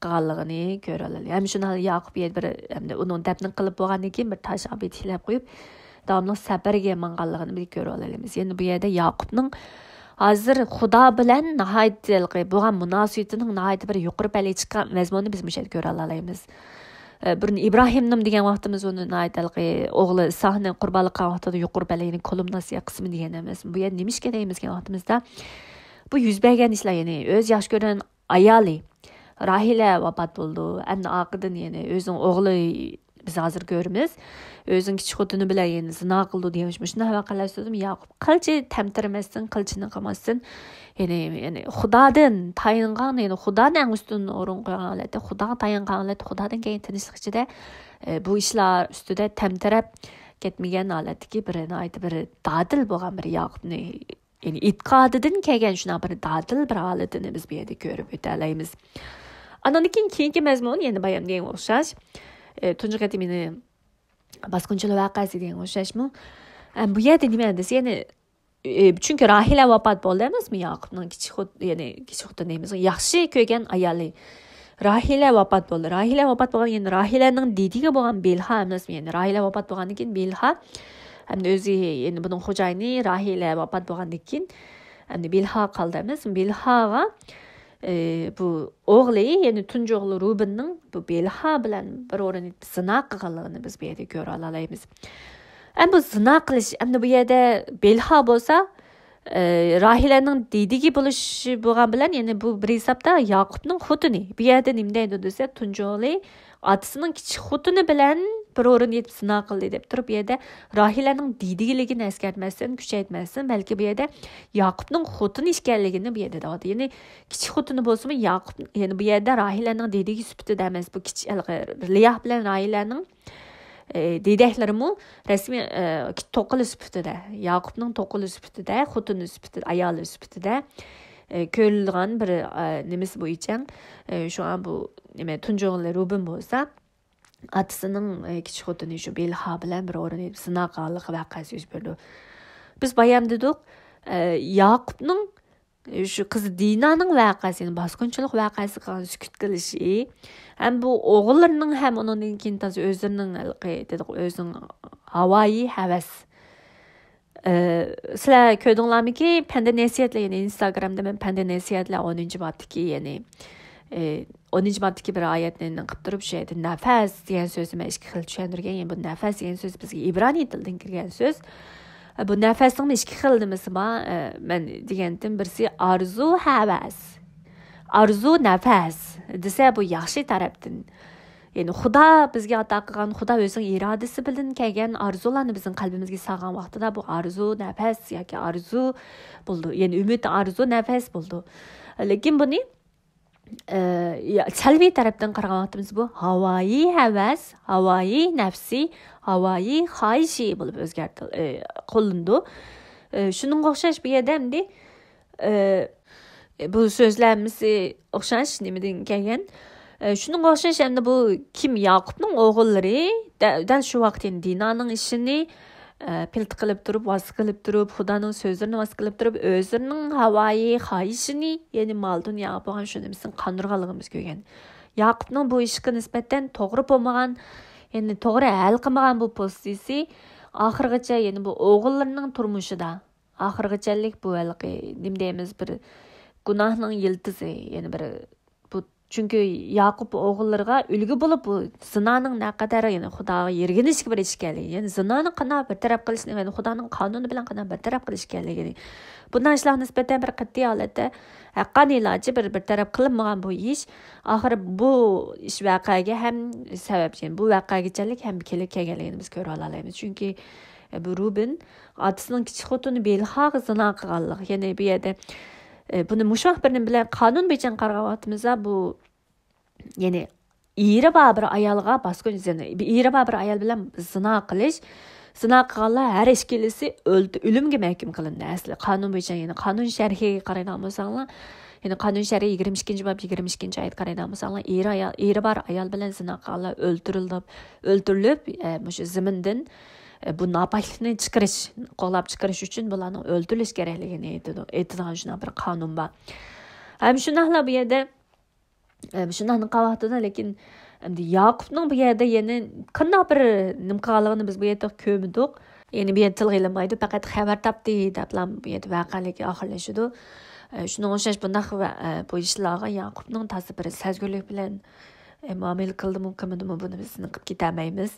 قىلغانلىقىنى كۆرۈۋالىمىز. ھەم شۇنداق ياقۇپ يەنە بىر، ئەمدى ئۇنىڭ دەپنە قىلىپ بولغاندىن كېيىن بىر تاش ئابىدە تىكلەپ قويۇپ، داۋاملىق سەپەرگە ماڭغانلىقىنى بىز كۆرۈۋالىمىز. يەنى بۇ يەردە ياقۇپنىڭ ھازىر خۇدا بىلەن ناھايىتى ھېلىقى بولغان مۇناسىۋىتىنىڭ ناھايىتى بىر يۇقىرى پەللىگە چىققان مەزمۇنىنى بىز مۇشۇ يەردە كۆرۈۋالالايمىز. ئە، بۇرۇن ئىبراھىمنىم دېگەن ۋاقتىمىز ئۇنى ناھايىتى ھېلىقى ئوغلى ئىسھاقنى قۇربانلىق قىلغان ۋاقتىدا يۇقىرى بەلگىلىگەن كولۇمناسىيە قىسمى دېگەن ئەمەسمۇ؟ بۇ يەردە نېمە ئىش كېرەك دېگەن ۋاقتىمىزدا، بۇ يۈز بەرگەن ئىشلار، يەنى ئۆزى ياخشى كۆرگەن ئايالى راھىلە ۋاپات بولىدۇ. ئەمدى ئارقىدىن يەنە ئۆزىنىڭ ئوغلى، بىز ھازىر كۆرىمىز، ئۆزىنىڭ كىچىك خوتۇنى بىلەن يەنە زىنا قىلىدۇ دېگەن مۇشۇنداق ۋەقەلەر ئۈستىدىمۇ ياقۇپ قىلچە تەمتىرىمەستىن، قىلچىنى قىلماستىن، يەنى، يەنى خۇدادىن تايىنغان، يەنى خۇدانى ئەڭ ئۈستۈن ئورۇنغا قويغان ھالەتتە، خۇداغا تايانغان ھالەتتە، خۇدادىن كەلگەن تىنچلىق ئىچىدە، ئە، بۇ ئىشلار ئۈستىدە تەمتىرەپ كەتمىگەن ھالەتتىكى بىر ناھايىتى بىر دادىل بولغان بىر ياقۇپنى، يەنى ئېتىقادىدىن كەلگەن شۇنداق بىر دادىل بىر ھالىتىنى بىز بۇ يەردە كۆرۈپ ئۆتەلەيمىز. ئاندىن كېيىن كېيىنكى مەزمۇن يەنە بايام دېگەن ئوخشاش، ئە، تۇنجى قېتىم يەنە باسقۇنچىلىق ۋەقەسى دېگەن ئوخشاشمۇ؟ ئە، بۇ يەردە نېمە دېسە، يەنە، ئە، چۈنكى راھىلە ۋاپات بولدى ئەمەسمۇ؟ ياقۇپنىڭ كىچىك خوت-، يەنى كىچىك خوتۇنى دېمىسۇن، ياخشى كۆرگەن ئايالى راھىلە ۋاپات بولدى. راھىلە ۋاپات بولغان، يەنى راھىلەنىڭ دېدىگە بولغان بىلھا ئەمەسمۇ؟ يەنى راھىلە ۋاپات بولغاندىن كېيىن بىلھا، ئەمدى ئۆزى، يەنى بۇنىڭ خوجايىنى راھىلە ۋاپات بولغاندىن كېيىن، ئەمدى بىلھا قالدى ئەمەس، بىلھاغا، ئى، بۇ ئوغلى، يەنى تۇنجى ئوغلى رۇبىننىڭ بۇ بىلھا بىلەن بىر ئورۇن ئېتىپ زىنا قىلغانلىقىنى بىز بۇ يەردە كۆرۈۋالالايمىز. ئەمدى بۇ زىنا قىلىش، ئەمدى بۇ يەردە بىلھا بولسا، ئى، راھىلەنىڭ دېدىگى بولۇشى بولغان بىلەن، يەنى بۇ بىر ھېسابتا ياقۇپنىڭ خوتۇنى. بۇ يەردە نېمە دەيدۇ دېسە، تۇنجى ئوغلى ئاتىسىنىڭ كىچىك خوتۇنى بىلەن بىر ئورۇن يېتىپ زىنا قىلدى دەپ تۇرۇپ، بۇ يەردە راھىلەنىڭ دېدىگىلىكىنى ئەسكەرتمەستىن، كۈچەيتمەستىن، بەلكى بۇ يەردە ياقۇپنىڭ خوتۇنى ئىكەنلىكىنى بۇ يەردە دەۋاتىدۇ. يەنى كىچىك خوتۇنى بولسىمۇ ياقۇپ، يەنى بۇ يەردە راھىلەنىڭ دېدىگى سۈپىتىدە ئەمەس، بۇ كىچىك، ھېلىقى لىياھ بىلەن راھىلەنىڭ، ئە، دېدەكلىرىمۇ رەسمىي، ئە، توقىلى سۈپىتىدە، ياقۇپنىڭ توقىلى سۈپىتىدە، خوتۇنى سۈپىتىدە، ئايالى سۈپىتىدە، ئە، كۆرۈلىدىغان بىر، ئە، نېمىسى بۇ ئىچەڭ. ئە، شۇڭا بۇ نېمە، تۇنجى ئوغلى رۇبىن بولسا، ئاتىسىنىڭ، ئە، كىچىك خوتۇنى شۇ بىلھا بىلەن بىر ئورۇن ئېلىپ زىنا قىلغانلىقى ۋەقەسى يۈز بېرىدۇ. بىز بايام دېدۇق، ئە، ياقۇپنىڭ، ئە، شۇ قىزى دىنانىڭ ۋەقەسى، يەنى باسقۇنچىلىق ۋەقەسى قىلغان سۈكۈت قىلىشى، ھەم بۇ ئوغۇللىرىنىڭ ھەم ئۇنىڭدىن كېيىن تازا ئۆزلىرىنىڭ ھېلىقى دېدۇق، ئۆزىنىڭ ھاۋايى ھەۋەس، ئى، سىلەر كۆردۈڭلارمىكى، پەندە نەسىھەتلەر، يەنى ئىنستاگرامدا مەن پەندە نەسىھەتلەر ئونىنچى بابتىكى، يەنى، ئى، ئونىنچى بابتىكى بىر ئايەتنى نېقىپ تۇرۇپ، شۇ يەردە نەفەس دېگەن سۆزنى مەن ئىككى خىل چۈشەندۈرگەن. يەنى بۇ نەفەس دېگەن سۆز بىزگە ئىبرانىي تىلدىن كىرگەن سۆز. ئى، بۇ نەفەسنىڭمۇ ئىككى خىل نېمىسى بار. ئى، مەن دېگەنتىم، بىرسى ئارزۇ، ھەۋەس. ئارزۇ، نەفەس دېسە، بۇ ياخشى تەرەپتىن. يەنى خۇدا بىزگە ئاتا قىلغان، خۇدا ئۆزىنىڭ ئىرادىسى بىلەن كەلگەن ئارزۇلارنى بىزنىڭ قەلبىمىزگە سالغان ۋاقتىدا بۇ ئارزۇ نەپەس ياكى ئارزۇ بولىدۇ. يەنى ئۈمىد، ئارزۇ نەپەس بولىدۇ. لېكىن بۇنى، ئە، يا، سەلبىي تەرەپتىن قارىغان ۋاقتىمىزدا بۇ ھاۋايى ھەۋەس، ھاۋايى نەپسى، ھاۋايى خاھىشى بولۇپ ئۆزگەرتىل-، ئە، قوللىنىدۇ. ئە، شۇنىڭغا ئوخشاش بۇ يەردە ئەمدى ئى، بۇ سۆزلەر ھەممىسى ئوخشاش نېمىدىن كەلگەن؟ ئى، شۇنىڭغا ئوخشاش ئەمدى بۇ كىم ياقۇپنىڭ ئوغۇللىرى دە-، دەل شۇ ۋاقىت يەنە دىنانىڭ ئىشىنى، ئى، پىلتە قىلىپ تۇرۇپ، ۋاسىتە قىلىپ تۇرۇپ، خۇدانىڭ سۆزلىرىنى ۋاسىتە قىلىپ تۇرۇپ، ئۆزلىرىنىڭ ھاۋايى خاھىشىنى، يەنى مال دۇنياغا بولغان شۇ نېمىسىنى قاندۇرغانلىقىمىز كۆرگەن. ياقۇپنىڭ بۇ ئىشقا نىسبەتەن توغرا بولمىغان، يەنى توغرا ھەل قىلمىغان بۇ پوزىتسىيىسى ئاخىرغىچە يەنى بۇ ئوغۇللىرىنىڭ تۇرمۇشىدا ئاخىرغىچەلىك بۇ ھېلىقى نېمە دەيمىز، بىر گۇناھنىڭ يىلتىزى، يەنە بىر بۇ، چۈنكى ياقۇپ ئوغۇللىرىغا ئۈلگە بولۇپ بۇ زىنانىڭ نەقەدەر، يەنى خۇداغا يىرگىنىشكە بىر ئىش ئىكەنلىكى، يەنى زىنانى قانداق بىر تەرەپ قىلىشنى، يەنى خۇدانىڭ قانۇنى بىلەن قانداق بىر تەرەپ قىلىش ئىكەنلىكىنى، بۇنداق ئىشلارغا نىسبەتەن بىر قەتئىي ھالەتتە ھەققانىيلارچە بىر، بىر تەرەپ قىلىنمىغان بۇ ئىش، ئاخىرى بۇ ئىش ۋەقەگە ھەم سەۋەبچى، يەنى بۇ ۋەقەگىچەلىك ھەم كېلىپ كەلگەنلىكىنى بىز كۆرۈۋالالايمىز. چۈنكى، ئە، بۇ رۇبىن ئاتىسىنىڭ كىچىك خوتۇنى بىلھاغا زىنا قىلغانلىق. يەنى بۇ يەردە، ئە، بۇنى مۇشۇ بىر نېمە بىلەن قانۇن بويىچە قارىغان ۋاقتىمىزدا بۇ، يەنى ئېرى بار بىر ئايالغا باسقۇنچى زىنا، ئېرى بار بىر ئايال بىلەن زىنا قىلىش، زىنا قىلغانلار ھەر ئىككىلىسى ئۆلتۈ-، ئۆلۈمگە مەھكۇم قىلىندى. ئەسلى قانۇن بويىچە، يەنى قانۇن شەرھىگە قارايدىغان بولساڭلار، يەنى قانۇن شەرھى يىگىرمە ئىككىنچى باب، يىگىرمە ئىككىنچى ئايەتكە قارايدىغان بولساڭلار، ئېرى ئايال، ئېرى بار ئايال بىلەن زىنا قىلغانلار ئۆلتۈرۈلۈپ، ئۆلتۈرۈلۈپ، ئە، مۇشۇ زېمىندىن، ئە، بۇ ناپاكلىقنى چىقىرىش، قوغلاپ چىقىرىش ئۈچۈن بۇلارنىڭ ئۆلتۈرۈلۈش كېرەكلىكىنى ئېيتىدۇ، ئېيتىدىغان شۇنداق بىر قانۇن بار. ھەم شۇنداقلا بۇ يەردە، ئە، شۇنداق قىلغان ۋاقتىدا، لېكىن ئەمدى ياقۇپنىڭ بۇ يەردە يەنە قانداق بىر نېمە قىلغانلىقىنى بىز بۇ يەردە كۆرمىدۇق. يەنى بۇ يەردە تىلغا ئېلىنمايدۇ، پەقەت خەۋەر تاپتى دەپلا بۇ يەردە ۋەقەلىك ئاخىرلىشىدۇ. ئە، شۇنىڭغا ئوخشاش بۇنداق ۋە-، ئە، بۇ ئىشلارغا ياقۇپنىڭ تازا بىر سەزگۈرلۈك بىلەن، ئە، مۇئامىلە قىلدىمۇ قىلمىدىمۇ، بۇنى بىز ئېنىق قىلىپ كېتەلمەيمىز.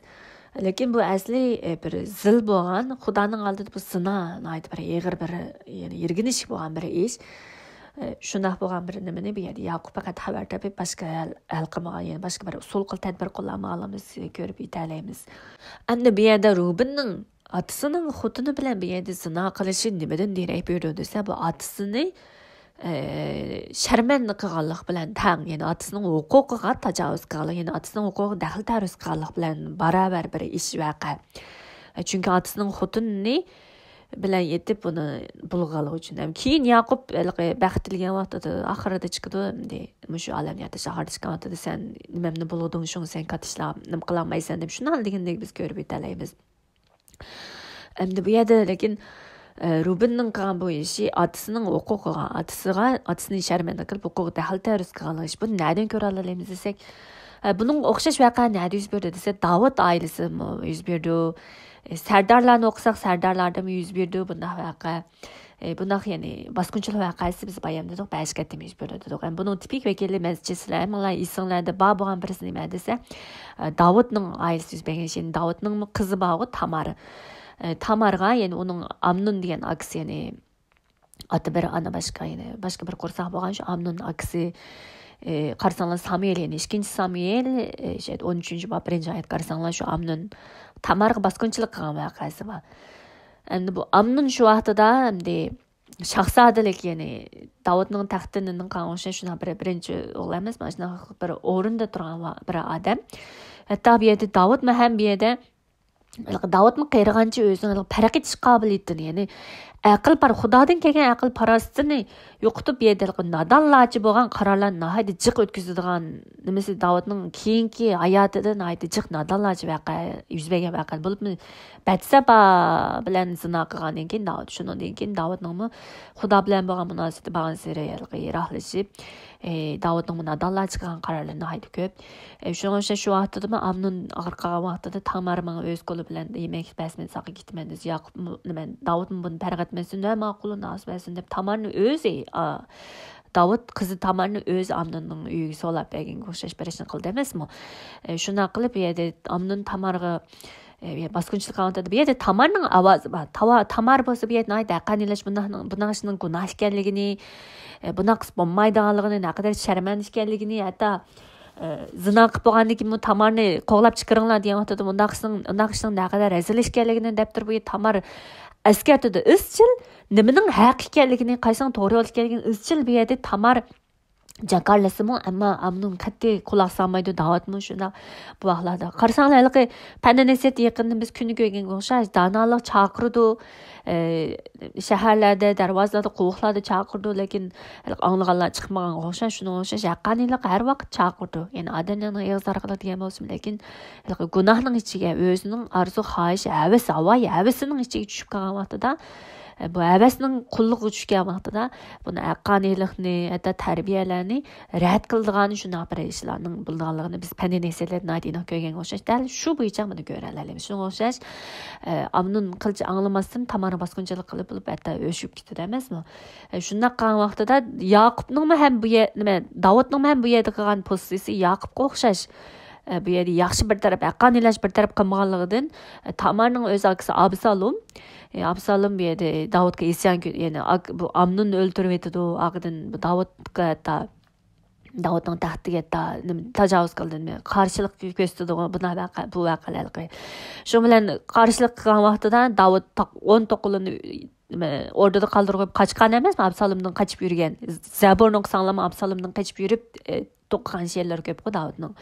لېكىن بۇ ئەسلى، ئە، بىر زىل بولغان، خۇدانىڭ ئالدىدا بۇ زىنا، ناھايىتى بىر ئېغىر بىر، يەنى يىرگىنچ بولغان بىر ئىش. ئە، شۇنداق بولغان بىر نېمىنى بۇ يەردە ياقۇپ پەقەت خەۋەر تېپىپ، باشقا ھەل، ھەل قىلمىغان، يەنى باشقا بىر ئۇسۇل قىل، تەدبىر قوللانمىغانلىقىمىزنى كۆرۈپ يېتەلەيمىز. ئەمدى بۇ يەردە روبىننىڭ ئاتىسىنىڭ خوتۇنى بىلەن بۇ يەردە زىنا قىلىشى نېمىدىن دېرەك بېرىدۇ دېسە، بۇ ئاتىسىنى، ئە، شەرمەندە قىلغانلىق بىلەن تەڭ، يەنى ئاتىسىنىڭ ھوقۇقىغا تاجاۋۇز قىلغانلىق، يەنى ئاتىسىنىڭ ھوقۇقىغا دەخلى تەرۇز قىلغانلىق بىلەن باراۋەر بىر ئىش، ۋەقە. ئە، چۈنكى ئاتىسىنىڭ خوتۇنىنى بىلەن يېتىپ، بۇنى بۇلغىغانلىقى ئۈچۈن. ھەم كېيىن ياقۇپ ھېلىقى بەخت تىلىگەن ۋاقتىدا ئاخىرىدا چىقىدۇ، ئەمدى مۇشۇ ئالەمنى يارىتىش ئاخىرىدا چىققان ۋاقتىدا، سەن نېمەمنى بۇلغىدىڭ، شۇڭا سەن كاتتا ئىشلار نېمە قىلالمايسەن دەپ، شۇنداق دېگەندەك بىز كۆرۈپ يېتەلەيمىز. ئەمدى بۇ يەردە لېكىن، ئە، روبىننىڭ قىلغان بۇ ئىشى ئاتىسىنىڭ ھوقۇقىغا، ئاتىسىغا، ئاتىسىنى شەرمەندە قىلىپ، ھوقۇقىغا دەخلى تەرۇز قىلغان ئىش. بۇنى نەدىن كۆرەلەيمىز دېسەك، ئە، بۇنىڭغا ئوخشاش ۋەقە نەدە يۈز بېرىدۇ دېسە، داۋۇت ئائىلىسىمۇ يۈز بېرىدۇ. ئە، سەردارلارنى ئوقۇساق، سەردارلاردىمۇ يۈز بېرىدۇ بۇنداق ۋەقە. ئە، بۇنداق، يەنى باسقۇنچىلىق ۋەقەسى بىز بايام دېدۇق، بەش قېتىم يۈز بېرىدۇ دېدۇق. ئەمدى بۇنىڭ تىپىك ۋەكىلى مەنچە سىلەر ھەممىڭلار ئېسىڭلاردا بار بولغان بىرسى نېمە دېسە، ئە، داۋۇتنىڭ ئائىلىسى يۈز بەرگەن ئىش. يەنى داۋۇتنىڭمۇ قىزى بارغۇ، تامار. ئە، تامارغا، يەنى ئۇنىڭ ئامنون دېگەن ئاكىسى، يەنى ئاتا بىر، ئانا باشقا، يەنى باشقا بىر قورساق بولغان شۇ ئامنون ئاكىسى، ئى، قارىساڭلار سامۇئېل، يەنى ئىككىنچى سامۇئېل، ئى، شۇ ئون ئۈچىنچى باب بىرىنچى ئايەت قارىساڭلار شۇ ئامنون تامارغا باسقۇنچىلىق قىلغان ۋەقەسى بار. ئەمدى بۇ ئامنون شۇ ۋاقتىدا ئەمدى شاھزادىلىك، يەنى داۋۇتنىڭ تەختىنى قىلغان ئوخشاش شۇنداق بىر بىرىنچى ئوغلى ئەمەس، مانا شۇنداق بىر ئورۇندا تۇرغان ۋا-، بىر ئادەم. ھەتتا بۇ يەردە داۋۇتمۇ ھەم بۇ يەردە ھېلىقى داۋۇتمۇ قېرىغانچە ئۆزىنىڭ ھېلىقى پەرق ئېتىش قابىلىيىتىنى، يەنى ئەقىل پار-، خۇدادىن كەلگەن ئەقىل پاراسىتىنى يوقىتىپ، بۇ يەردە ھېلىقى نادانلارچە بولغان قارارلارنى ناھايىتى جىق ئۆتكۈزىدىغان نېمىسى، داۋۇتنىڭ كېيىنكى ھاياتىدا ناھايىتى جىق نادانلارچە ۋەقە يۈز بەرگەن ۋەقە بولۇپمۇ، بەتسەبا بىلەن زىنا قىلغاندىن كېيىن داۋۇت، شۇنىڭدىن كېيىن داۋۇتنىڭمۇ خۇدا بىلەن بولغان مۇناسىۋىتى بارغانسېرى ھېلىقى يىراقلىشىپ، ئى، داۋۇتنىڭمۇ نادانلارچە قىلغان قارارلىرى ناھايىتى كۆپ. ئى، شۇنىڭ ئۈچۈن شۇ ۋاقتىدىمۇ ئامنون ئاغرىپ قالغان ۋاقتىدا تامار ماڭا ئۆز قولى بىلەن يېمەكلىك بەرسىمۇ ساقا كېتىمەن دېسە، ياقۇپمۇ، نېمە، داۋۇتمۇ بۇنى پەرق ئەتمەسسىن، ھە، ماقۇل، نازۇ بەرسۇن دەپ تامارنى ئۆزى، ئا، داۋۇت قىزى تامارنى ئۆزى ئامنوننىڭ ئۆيىگە سولاپ بەرگەنگە ئوخشاش بىر ئىشنى قىلدى ئەمەسمۇ؟ ئى، شۇنداق قىلىپ، بۇ يەردە ئامنون تامارغا ئە، باسقۇنچىلىق قىلغان ۋاقتىدا بۇ يەردە تامارنىڭ ئاۋازى بار. تاۋا-، تامار بولسا بۇ يەردە ناھايىتى ھەققانىيلەش، بۇنداقنىڭ، بۇنداق ئىشنىڭ گۇناھ ئىكەنلىكىنى، ئە، بۇنداق قىلسا بولمايدىغانلىقىنى، نەقەدەر شەرمەندە ئىكەنلىكىنى، ھەتتا، ئە، زىنا قىلىپ بولغاندىن كېيىن بۇ تامارنى قوغلاپ چىقىرىڭلار دېگەن ۋاقتىدا بۇنداق قىلسىڭ، بۇنداق ئىشنىڭ نەقەدەر رەزىل ئىش ئىكەنلىكىنى دەپ تۇرۇپ، بۇ يەردە تامار ئەسكەرتىدۇ. ئىزچىل نېمىنىڭ ھەق ئىكەنلىكىنى، قايسىنىڭ توغرا يول ئىكەنلىكىنى ئىزچىل بۇ يەردە تامار جاكارلىسىمۇ، ئەمما ئامنون قەتئىي قۇلاق سالمايدۇ. داۋۇتمۇ شۇنداق بۇ ۋاقىتلاردا. قارىساڭلار، ھېلىقى پەند نەسىھەت يېقىندا بىز كۈندە كۆرگەنگە ئوخشاش، دانالىق چاقىرىدۇ، ئە، شەھەرلەردە، دەرۋازىلاردا، قوۋۇقلاردا چاقىرىدۇ، لېكىن ھېلىقى ئاڭلىغانلار چىقمىغانغا ئوخشاش، شۇنىڭغا ئوخشاش ھەققانىيلىق ھەر ۋاقىت چاقىرىدۇ. يەنى ئادەملەرنىڭ ئېغىز ئارقىلىق دېگەن بولسىمۇ، لېكىن ھېلىقى گۇناھنىڭ ئىچىگە ئۆزىنىڭ ئارزۇ، خاھىشى، ھەۋىسى، ھاۋايى، ھەۋىسىنىڭ ئىچىگە چۈشۈپ قالغان ۋاقتىدا، بۇ ھەۋەسنىڭ قۇللۇقىغا چۈشكەن ۋاقتىدا بۇنى ھەققانىيلىقنى، ھەتتا تەربىيەلەرنى رەت قىلىدىغان شۇنداق بىر ئىشلارنىڭ بولىدىغانلىقىنى بىز پەندىي نەسىھەتلەردە ناھايىتى ئېنىق كۆرگەنگە ئوخشاش، دەل شۇ بويىچە بۇنى كۆرەلەيمىز. شۇنىڭغا ئوخشاش، ئە، ئامنون قىلچە ئاڭلىماستىن تامارغا باسقۇنچىلىق قىلىپ بولۇپ، ھەتتا ئۆچۈپ كېتىدۇ ئەمەسمۇ؟ ئە، شۇنداق قىلغان ۋاقتىدا ياقۇپنىڭمۇ ھەم بۇ يە-، نېمە، داۋۇتنىڭمۇ ھەم بۇ يەردە قىلغان پوزىتسىيىسى ياقۇپقا ئوخشاش. ئە، بۇ يەردە ياخشى بىر تەرەپ، ھەققانىيلەش بىر تەرەپ قىلمىغانلىقىدىن، ئە، تامارنىڭ ئۆز ئاكىسى ئابسالوم، ئە، ئابسالوم بۇ يەردە داۋۇتقا ئىسيان كۆ-، يەنى ئاك-، بۇ ئامنوننى ئۆلتۈرۈۋېتىدۇ، ئاقىدىن بۇ داۋۇتقا ھەتتا، داۋۇتنىڭ تەختىگە ھەتتا نېمە، تاجاۋۇز قىلدى، نېمە، قارشىلىق كۆرسىتىدىغۇ، بۇنداق ۋەقە، بۇ ۋەقەلەرگە. شۇ بىلەن قارشىلىق قىلغان ۋاقتىدا داۋۇت تاق-، ئون توققۇزلىرىنى، نېمە، ئوردىدا قالدۇرۇپ قاچقان ئەمەسمۇ، ئابسالومدىن قېچىپ يۈرگەن. زەبۇرنى ئوقۇساڭلارمۇ ئابسالومدىن قېچىپ يۈرۈپ، ئە، توقۇغان شېئىرلىرى كۆپقۇ داۋۇتنىڭ.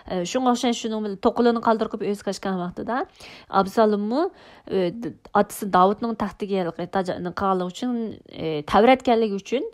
ئە، شۇڭا ئوخشاش شۇنىڭ بىلەن توققۇزلىرىنى قالدۇرۇپ ئۆزى قاچقان ۋاقتىدا ئابسالوممۇ، ئە، د-، ئاتىسى داۋۇتنىڭ تەختىگە ھېلىقى تاجنى قىلغانلىقى ئۈچۈن، ئە، تەۋرەتكەنلىكى ئۈچۈن،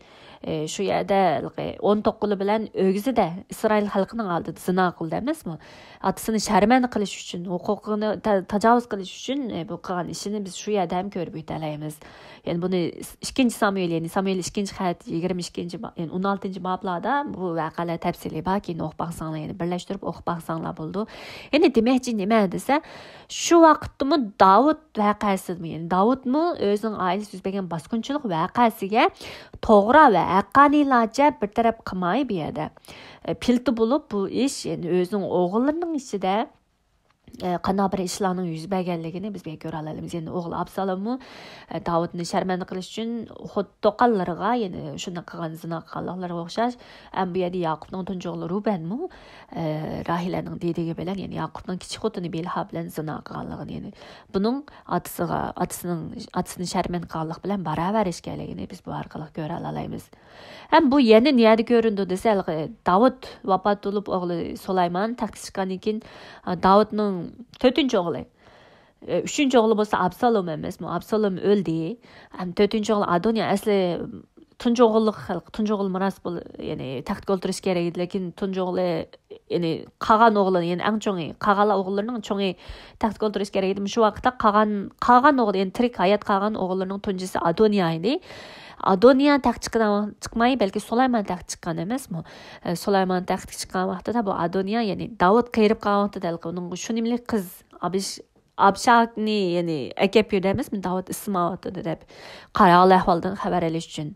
ئە، شۇ يەردە ھېلىقى ئون توققۇزلىرى بىلەن ئۆگزىدە ئىسرائىل خەلقىنىڭ ئالدىدا زىنا قىلدى ئەمەسمۇ؟ ئاتىسىنى شەرمەندە قىلىش ئۈچۈن، ھوقۇقىنى تا-، تاجاۋۇز قىلىش ئۈچۈن، ئە، بۇ قىلغان ئىشىنى بىز شۇ يەردە ھەم كۆرۈپ ئۆتەلەيمىز. يەنى بۇنى ئىككىنچى سامۇئېل، يەنى سامۇئېل ئىككىنچى خەت يىگىرمە ئىككىنچى با-، يەنى ئون ئالتىنچى بابلاردا بۇ ۋەقەلەر تەپسىلىي بار، كېيىن ئوقۇپ باقساڭلار، يەنى بىرلەشتۈرۈپ ئوقۇپ باقساڭلار بولىدۇ. يەنى دېمەكچى نېمە دېسە، شۇ ۋاقىتتىمۇ داۋۇت ۋەقەسىدىمۇ، يەنى داۋۇتمۇ ئۆزىنىڭ ئائىلىسى يۈز بەرگەن باسقۇنچىلىق ۋەقەسىگە توغرا ۋە ھەققانىيلارچە بىر تەرەپ قىلماي بۇ يەردە، ئە، پىلتە بولۇپ بۇ ئىش، يەنى ئۆزىنىڭ ئوغۇللىرىنىڭ ئىچىدە، ئە، قانداق بىر ئىشلارنىڭ يۈز بەرگەنلىكىنى بىز بۇ يەردە كۆرەلەيمىز. يەنى ئوغلى ئابسالوممۇ، ئە، داۋۇتنى شەرمەندە قىلىش ئۈچۈن خۇد توقاللىرىغا، يەنى شۇنداق قىلغان، زىنا قىلغانلىقلىرىغا ئوخشاش. ھەم بۇ يەردە ياقۇپنىڭ تۇنجى ئوغلى روبەنمۇ، ئە، راھىلەنىڭ دېدىكى بىلەن، يەنى ياقۇپنىڭ كىچىك خوتۇنى بىلھا بىلەن زىنا قىلغانلىقىنى، يەنى بۇنىڭ ئاتىسىغا، ئاتىسىنىڭ، ئاتىسىنى شەرمەندە قىلغانلىق بىلەن باراۋەر ئىكەنلىكىنى بىز بۇ ئارقىلىق كۆرەلەيمىز. ھەم بۇ يەنە نەدە كۆرۈندى دېسە، ھېلىقى داۋۇت ۋاپات بولۇپ، ئوغلى سۇلايمان تەختكە چىققاندىن كېيىن، داۋۇتنىڭ تۆتىنچى ئوغلى، ئۈچىنچى ئوغلى بولسا ئابسالوم ئەمەسمۇ؟ ئابسالوم ئۆلدى. ھەم تۆتىنچى ئوغلى ئادونىيا، ئەسلى تۇنجى ئوغۇللۇق، تۇنجى ئوغۇل مىراس بول-، يەنى تەختكە ئولتۇرۇش كېرەك ئىدى، لېكىن تۇنجى ئوغلى، يەنى قالغان ئوغلى، يەنى ئەڭ چوڭى، قالغانلار ئوغۇللىرىنىڭ چوڭى تەختكە ئولتۇرۇش كېرەك ئىدى. مۇشۇ ۋاقىتتا قالغان، قالغان ئوغلى، يەنى تىرىك ھايات قالغان ئوغۇللىرىنىڭ تۇنجىسى ئادونىيا ئىدى. ئادونىيا تەخت چىققان-، چىقماي، بەلكى سۇلايمان تەخت چىققان ئەمەسمۇ؟ ئە، سۇلايمان تەختكە چىققان ۋاقتىدا بۇ ئادونىيا، يەنى داۋۇت قېرىپ قالغان ۋاقتىدا ھېلىقى ئۇنىڭغا شۇ نېمىلىك قىز ئابىش-، ئابشاگنى، يەنى ئەكەپ بېرىدۇ ئەمەسمۇ، داۋۇت ئىسسىماۋاتىدۇ دەپ، قاراڭغۇ ئەھۋالدىن خەۋەر ئېلىش ئۈچۈن.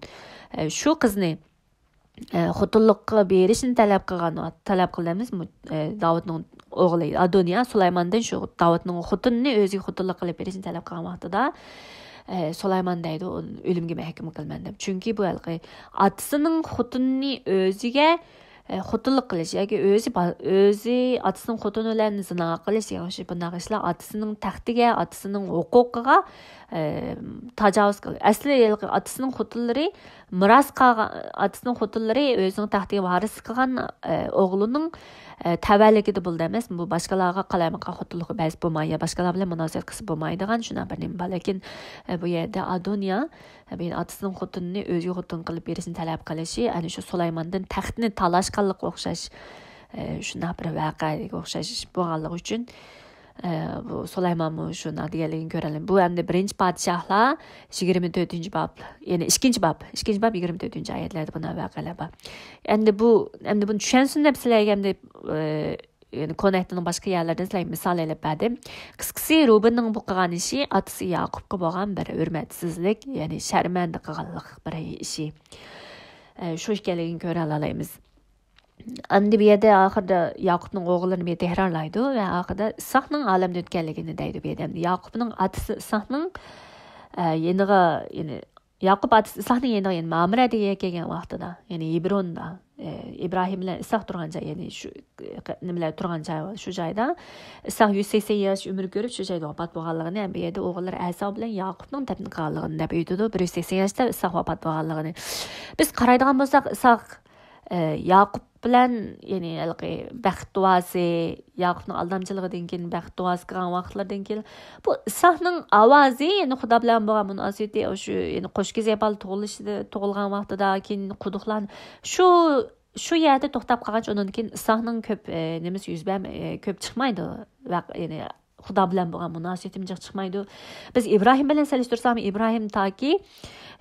ئە، شۇ قىزنى، ئە، خوتۇنلۇققا بېرىشنى تەلەپ قىلغان، تەلەپ قىلدى ئەمەسمۇ، ئە، داۋۇتنىڭ ئوغلى ئادونىيا سۇلايماندىن شۇ داۋۇتنىڭ خوتۇنىنى ئۆزىگە خوتۇنلۇق قىلىپ بېرىشنى تەلەپ قىلغان ۋاقتىدا، ئە، سۇلايمان دەيدۇ، ئۇنى ئۆلۈمگە مەھكۇم قىلىمەن دەپ. چۈنكى بۇ ھېلىقى ئاتىسىنىڭ خوتۇنىنى ئۆزىگە، ئە، خوتۇنلۇق قىلىش ياكى ئۆزى با-، ئۆزى ئاتىسىنىڭ خوتۇنى بىلەن زىنا قىلىش دېگەن ئوخشاش بۇنداق ئىشلار ئاتىسىنىڭ تەختىگە، ئاتىسىنىڭ ھوقۇقىغا، ئە، تاجاۋۇز قىلىش. ئەسلى ھېلىقى ئاتىسىنىڭ خوتۇنلىرى مىراس قالغان، ئاتىسىنىڭ خوتۇنلىرى ئۆزىنىڭ تەختىگە ۋارىسلىق قىلغان، ئە، ئوغلىنىڭ، ئە، تەۋەلىكىدە بولىدۇ ئەمەسمۇ؟ بۇ باشقىلارغا قالايمىقان خوتۇنلۇققا بەرسە بولماي يا باشقىلار بىلەن مۇناسىۋەت قىلسا بولمايدىغان شۇنداق بىر نېمە بار. لېكىن، ئە، بۇ يەردە ئادونىيا، ئە، بۇ ئاتىسىنىڭ خوتۇنىنى ئۆزىگە خوتۇن قىلىپ بېرىشنى تەلەپ قىلىشى، ئەنە شۇ سۇلايماندىن تەختنى تالاشقانلىققا ئوخشاش، ئە، شۇنداق بىر ۋەقەگە ئوخشاش بولغانلىقى ئۈچۈن، ئە، بۇ سۇلايمانمۇ شۇنداق دېگەنلىكىنى كۆرەلەيمىز. بۇ ئەمدى بىرىنچى پادىشاھلار يىگىرمە تۆتىنچى باب، يەنى ئىككىنچى باب، ئىككىنچى باب يىگىرمە تۆتىنچى ئايەتلەردە بۇنداق ۋەقەلەر بار. ئەمدى بۇ، ئەمدى بۇنى چۈشەنسۇن دەپ سىلەرگە ئەمدى، ئە، يەنى كونەھدىنىڭ باشقا يەرلىرىدىن سىلەرگە مىسال ئېلىپ بەردىم. قىسقىسى، روبىننىڭ بۇ قىلغان ئىشى ئاتىسى ياقۇپقا بولغان بىر ھۆرمەتسىزلىك، يەنى شەرمەندە قىلغانلىق بىر ئىشى. ئە، شۇ ئىكەنلىكىنى كۆرەلەيمىز. ئەمدى بۇ يەردە ئاخىرىدا ياقۇپنىڭ ئوغۇللىرىنى بىر تەكرارلايدۇ ۋە ئاخىرىدا ئىسھاقنىڭ ئالەمدىن ئۆتكەنلىكىنى دەيدۇ بۇ يەردە. ئەمدى ياقۇپنىڭ ئاتىسى ئىسھاقنىڭ، ئە، يېنىغا، يەنى ياقۇپ ئاتىسى ئىسھاقنىڭ يېنىغا، يەنى مامرە دېگەن يەرگە كەلگەن ۋاقتىدا، يەنى ھېبروندا، ئە، ئىبراھىم بىلەن ئىسھاق تۇرغان جاي، يەنى شۇ، ئە، نېمىلەر تۇرغان جاي، شۇ جايدا ئىسھاق يۈز سەكسەن ياش ئۆمۈر كۆرۈپ، شۇ جايدا ۋاپات بولغانلىقىنى، ھەم بۇ يەردە ئوغۇللىرى ئەساۋ بىلەن ياقۇپنىڭ دەپنە قىلغانلىقىنى دەپ ئېيتىدۇ. بىر يۈز سەكسەن ياشتا ئىسھاق ۋاپات بولغانلىقىنى. بىز قارايدىغان بولساق، ئىسھاق، ئە، ياقۇپ بىلەن، يەنى ھېلىقى بەخت دۇئاسى، ياقۇپنىڭ ئالدامچىلىقىدىن كېيىن، بەخت دۇئاسى قىلغان ۋاقىتلىرىدىن كېيىن، بۇ ئىسھاقنىڭ ئاۋازى، يەنى خۇدا بىلەن بولغان مۇناسىۋىتى، شۇ، يەنى قوش كېزەك بالا تۇغۇلۇشىدا، تۇغۇلغان ۋاقتىدا، كېيىن قۇدۇقلان، شۇ، شۇ يەردە توختاپ قالغاچ، ئۇنىڭدىن كېيىن ئىسھاقنىڭ كۆپ، ئە، نېمىسى يۈز بەرمەي، ئە، كۆپ چىقمايدۇ. ۋەق-، يەنى خۇدا بىلەن بولغان مۇناسىۋىتىمۇ جىق چىقمايدۇ. بىز ئىبراھىم بىلەن سېلىشتۇرساق، ئىبراھىم تاكى،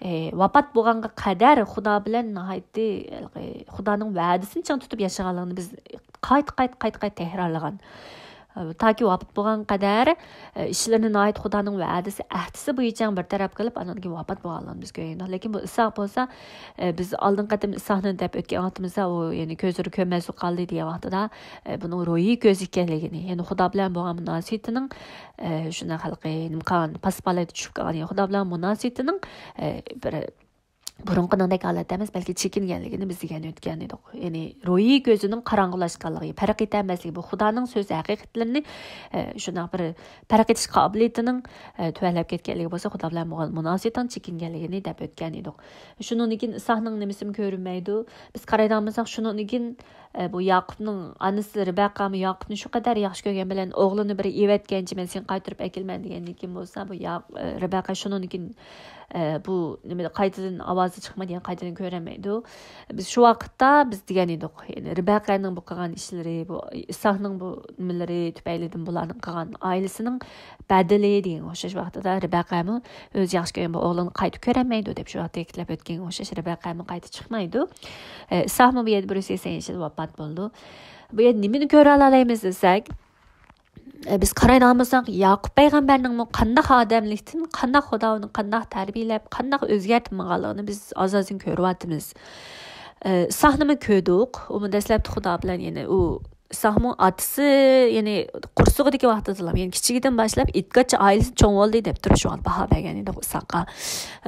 ئى، ۋاپات بولغانغا قەدەر خۇدا بىلەن ناھايىتى، ھېلىقى، خۇدانىڭ ۋەدىسىنى چىڭ تۇتۇپ ياشىغانلىقىنى بىز قايتا، قايتا، قايتا، قايتا تەكرارلىغان. ئى، تاكى ۋاپات بولغانغا قەدەر، ئى، ئىشلىرىنى ناھايىتى خۇدانىڭ ۋەدىسى، ئەھدىسى بويىچە بىر تەرەپ قىلىپ، ئاندىن كېيىن ۋاپات بولغانلىقىنى بىز كۆرگەن. لېكىن بۇ ئىسھاق بولسا، ئى، بىز ئالدىنقى قېتىم ئىسھاقنى دەپ ئۆتكەن ۋاقتىمىزدا، ئۇ، يەنى كۆزلىرى كۆرمەسلىك قالدى دېگەن ۋاقتىدا، ئى، بۇنىڭ روھىي كۆز ئىكەنلىكىنى، يەنى خۇدا بىلەن بولغان مۇناسىۋىتىنىڭ، ئى، شۇنداق ھېلىقى نېمە قىلغان، پاسپالەيدا چۈشۈپ قالغان، يەنى خۇدا بىلەن مۇناسىۋىتىنىڭ، ئى، بىر بۇرۇنقىنىڭدەك ھالەتتە ئەمەس، بەلكى چېكىنگەنلىكىنى بىز دېگەن ئۆتكەن ئىدۇق. يەنى روھىي كۆزىنىڭ قاراڭغۇلاشقانلىقى، پەرق ئېتەلمەسلىكى، بۇ خۇدانىڭ سۆز ھەقىقەتلىرىنى، ئى، شۇنداق بىر پەرق ئېتىش قابىلىيىتىنىڭ، ئى، تۆۋەنلەپ كەتكەنلىكى بولسا، خۇدا بىلەن بولغان مۇناسىۋىتىنىڭ چېكىنگەنلىكىنى دەپ ئۆتكەن ئىدۇق. شۇنىڭدىن كېيىن ئىسھاقنىڭ نېمىسىمۇ كۆرۈنمەيدۇ. بىز قارايدىغان بولساق، شۇنىڭدىن كېيىن ئە، بۇ ياقۇپنىڭ ئانىسى رىبەقامۇ ياقۇپنى شۇ قەدەر ياخشى كۆرگەن بىلەن، ئوغلىنى بىر ئېۋەتكەنچە، مەن سېنى قايتۇرۇپ ئەكېلىمەن دېگەندىن كېيىن بولسا، بۇ يا-، ئە، رىبەقا شۇنىڭدىن كېيىن، ئە، بۇ نېمە، قايتىدىن ئاۋازى چىقمايدىغان، قايتىدىن كۆرەلمەيدۇ. بىز شۇ ۋاقىتتا بىز دېگەن ئىدۇق، يەنى رىبەقەنىڭ بۇ قىلغان ئىشلىرى، بۇ ئىسھاقنىڭ بۇ نېمىلىرى تۈپەيلىدىن بۇلارنىڭ قىلغان ئائىلىسىنىڭ بەدىلى دېگەن ئوخشاش ۋاقتىدا رىبەقەمۇ ئۆزى ياخشى كۆرگەن بۇ ئوغلىنى قايتا كۆرەلمەيدۇ دەپ شۇ ۋاقىتتا تەكىتلەپ ئۆتكەنگە ئوخشاش رىبەقەمۇ قايتا چىقمايدۇ. ئە، ئىسھاقمۇ بۇ يەردە بىر يۈز سەكسەن ياشىدا ۋاپات بولىدۇ. بۇ يەردە نېمىنى كۆرەلەيمىز دېسەك، ئە، بىز قارايدىغان بولساق، ياقۇپ پەيغەمبەرنىڭمۇ قانداق ئادەملىكتىن، قانداق خۇدا ئۇنى قانداق تەربىيەلەپ، قانداق ئۆزگەرتمىغانلىقىنى بىز ئاز-ئازدىن كۆرۈۋاتىمىز. ئە، ئىسھاقنىمۇ كۆردۇق. ئۇمۇ دەسلەپتە خۇدا بىلەن، يەنى ئۇ ئىسھاقمۇ ئاتىسى، يەنى قۇرسىقىدىكى ۋاقتىدىلا، يەنى كىچىكىدىن باشلاپ ئېتىقادچى ئائىلىسى چوڭ بولدى دەپ تۇرۇپ شۇ باھا بەرگەن ئىدۇق ئىسھاققا.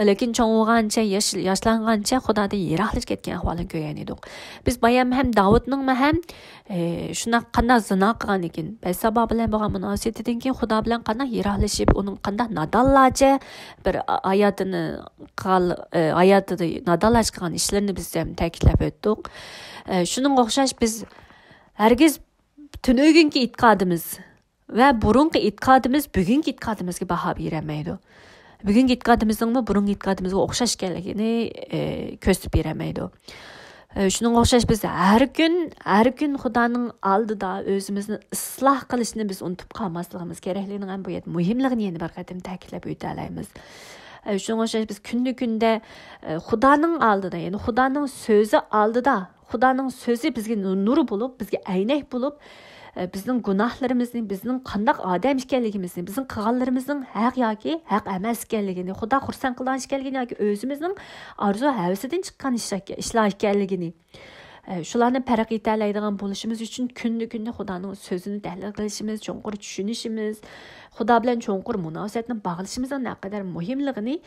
لېكىن چوڭ بولغانچە، ياش-، ياشلانغانچە خۇدادىن يىراقلىشىپ كەتكەن ئەھۋالىنى كۆرگەن ئىدۇق. بىز بايام ھەم داۋۇتنىڭمۇ ھەم، ئە، شۇنداق قانداق زىنا قىلغان ئىكەن، بەتسابا بىلەن بولغان مۇناسىۋىتىدىن كېيىن خۇدا بىلەن قانداق يىراقلىشىپ، ئۇنىڭ قانداق نادانلارچە بىر ھاياتىنى قىلغان، ئە، ھاياتىدا نادانلاشقا قىلغان ئىشلىرىنى بىز ھەم تەكىتلەپ ئۆتتۇق. ئە، شۇنىڭغا ئوخشاش بىز ھەرگىز تۈنۈگۈنكى ئېتىقادىمىز ۋە بۇرۇنقى ئېتىقادىمىز بۈگۈنكى ئېتىقادىمىزغا باھا بېرەلمەيدۇ. بۈگۈنكى ئېتىقادىمىزنىڭمۇ بۇرۇنقى ئېتىقادىمىزغا ئوخشاش ئىكەنلىكىنى، ئە، كۆرسىتىپ بېرەلمەيدۇ. ئە، شۇنىڭغا ئوخشاش بىز ھەر كۈن، ھەر كۈن خۇدانىڭ ئالدىدا ئۆزىمىزنى ئىسلاھ قىلىشنى بىز ئۇنتۇپ قالماسلىقىمىز كېرەكلىكىنىڭ ھەم بۇ يەردە مۇھىملىقىنى يەنە بىر قېتىم تەكىتلەپ ئۆتەلەيمىز. ئە، شۇنىڭغا ئوخشاش بىز كۈندە كۈندە، ئە، خۇدانىڭ ئالدىدا، يەنى خۇدانىڭ سۆزى ئالدىدا، خۇدانىڭ سۆزى بىزگە نۇ-، نۇر بولۇپ، بىزگە ئەينەك بولۇپ، ئە، بىزنىڭ گۇناھلىرىمىزنى، بىزنىڭ قانداق ئادەم ئىكەنلىكىمىزنى، بىزنىڭ قىلغانلىرىمىزنىڭ ھەق ياكى ھەق ئەمەس ئىكەنلىكىنى، خۇدا خۇرسەن قىلىدىغان ئىش ئىكەنلىكىنى ياكى ئۆزىمىزنىڭ ئارزۇ ھەۋىسىدىن چىققان ئىش-، ئىشلار ئىكەنلىكىنى، ئە، شۇلارنى پەرق ئېتەلەيدىغان بولۇشىمىز ئۈچۈن كۈندە كۈندە خۇدانىڭ سۆزىنى تەھلىل قىلىشىمىز، چوڭقۇر چۈشىنىشىمىز، خۇدا بىلەن چوڭقۇر مۇناسىۋەتنى باغلىشىمىزنىڭ نەقەدەر مۇھىملىقىنى،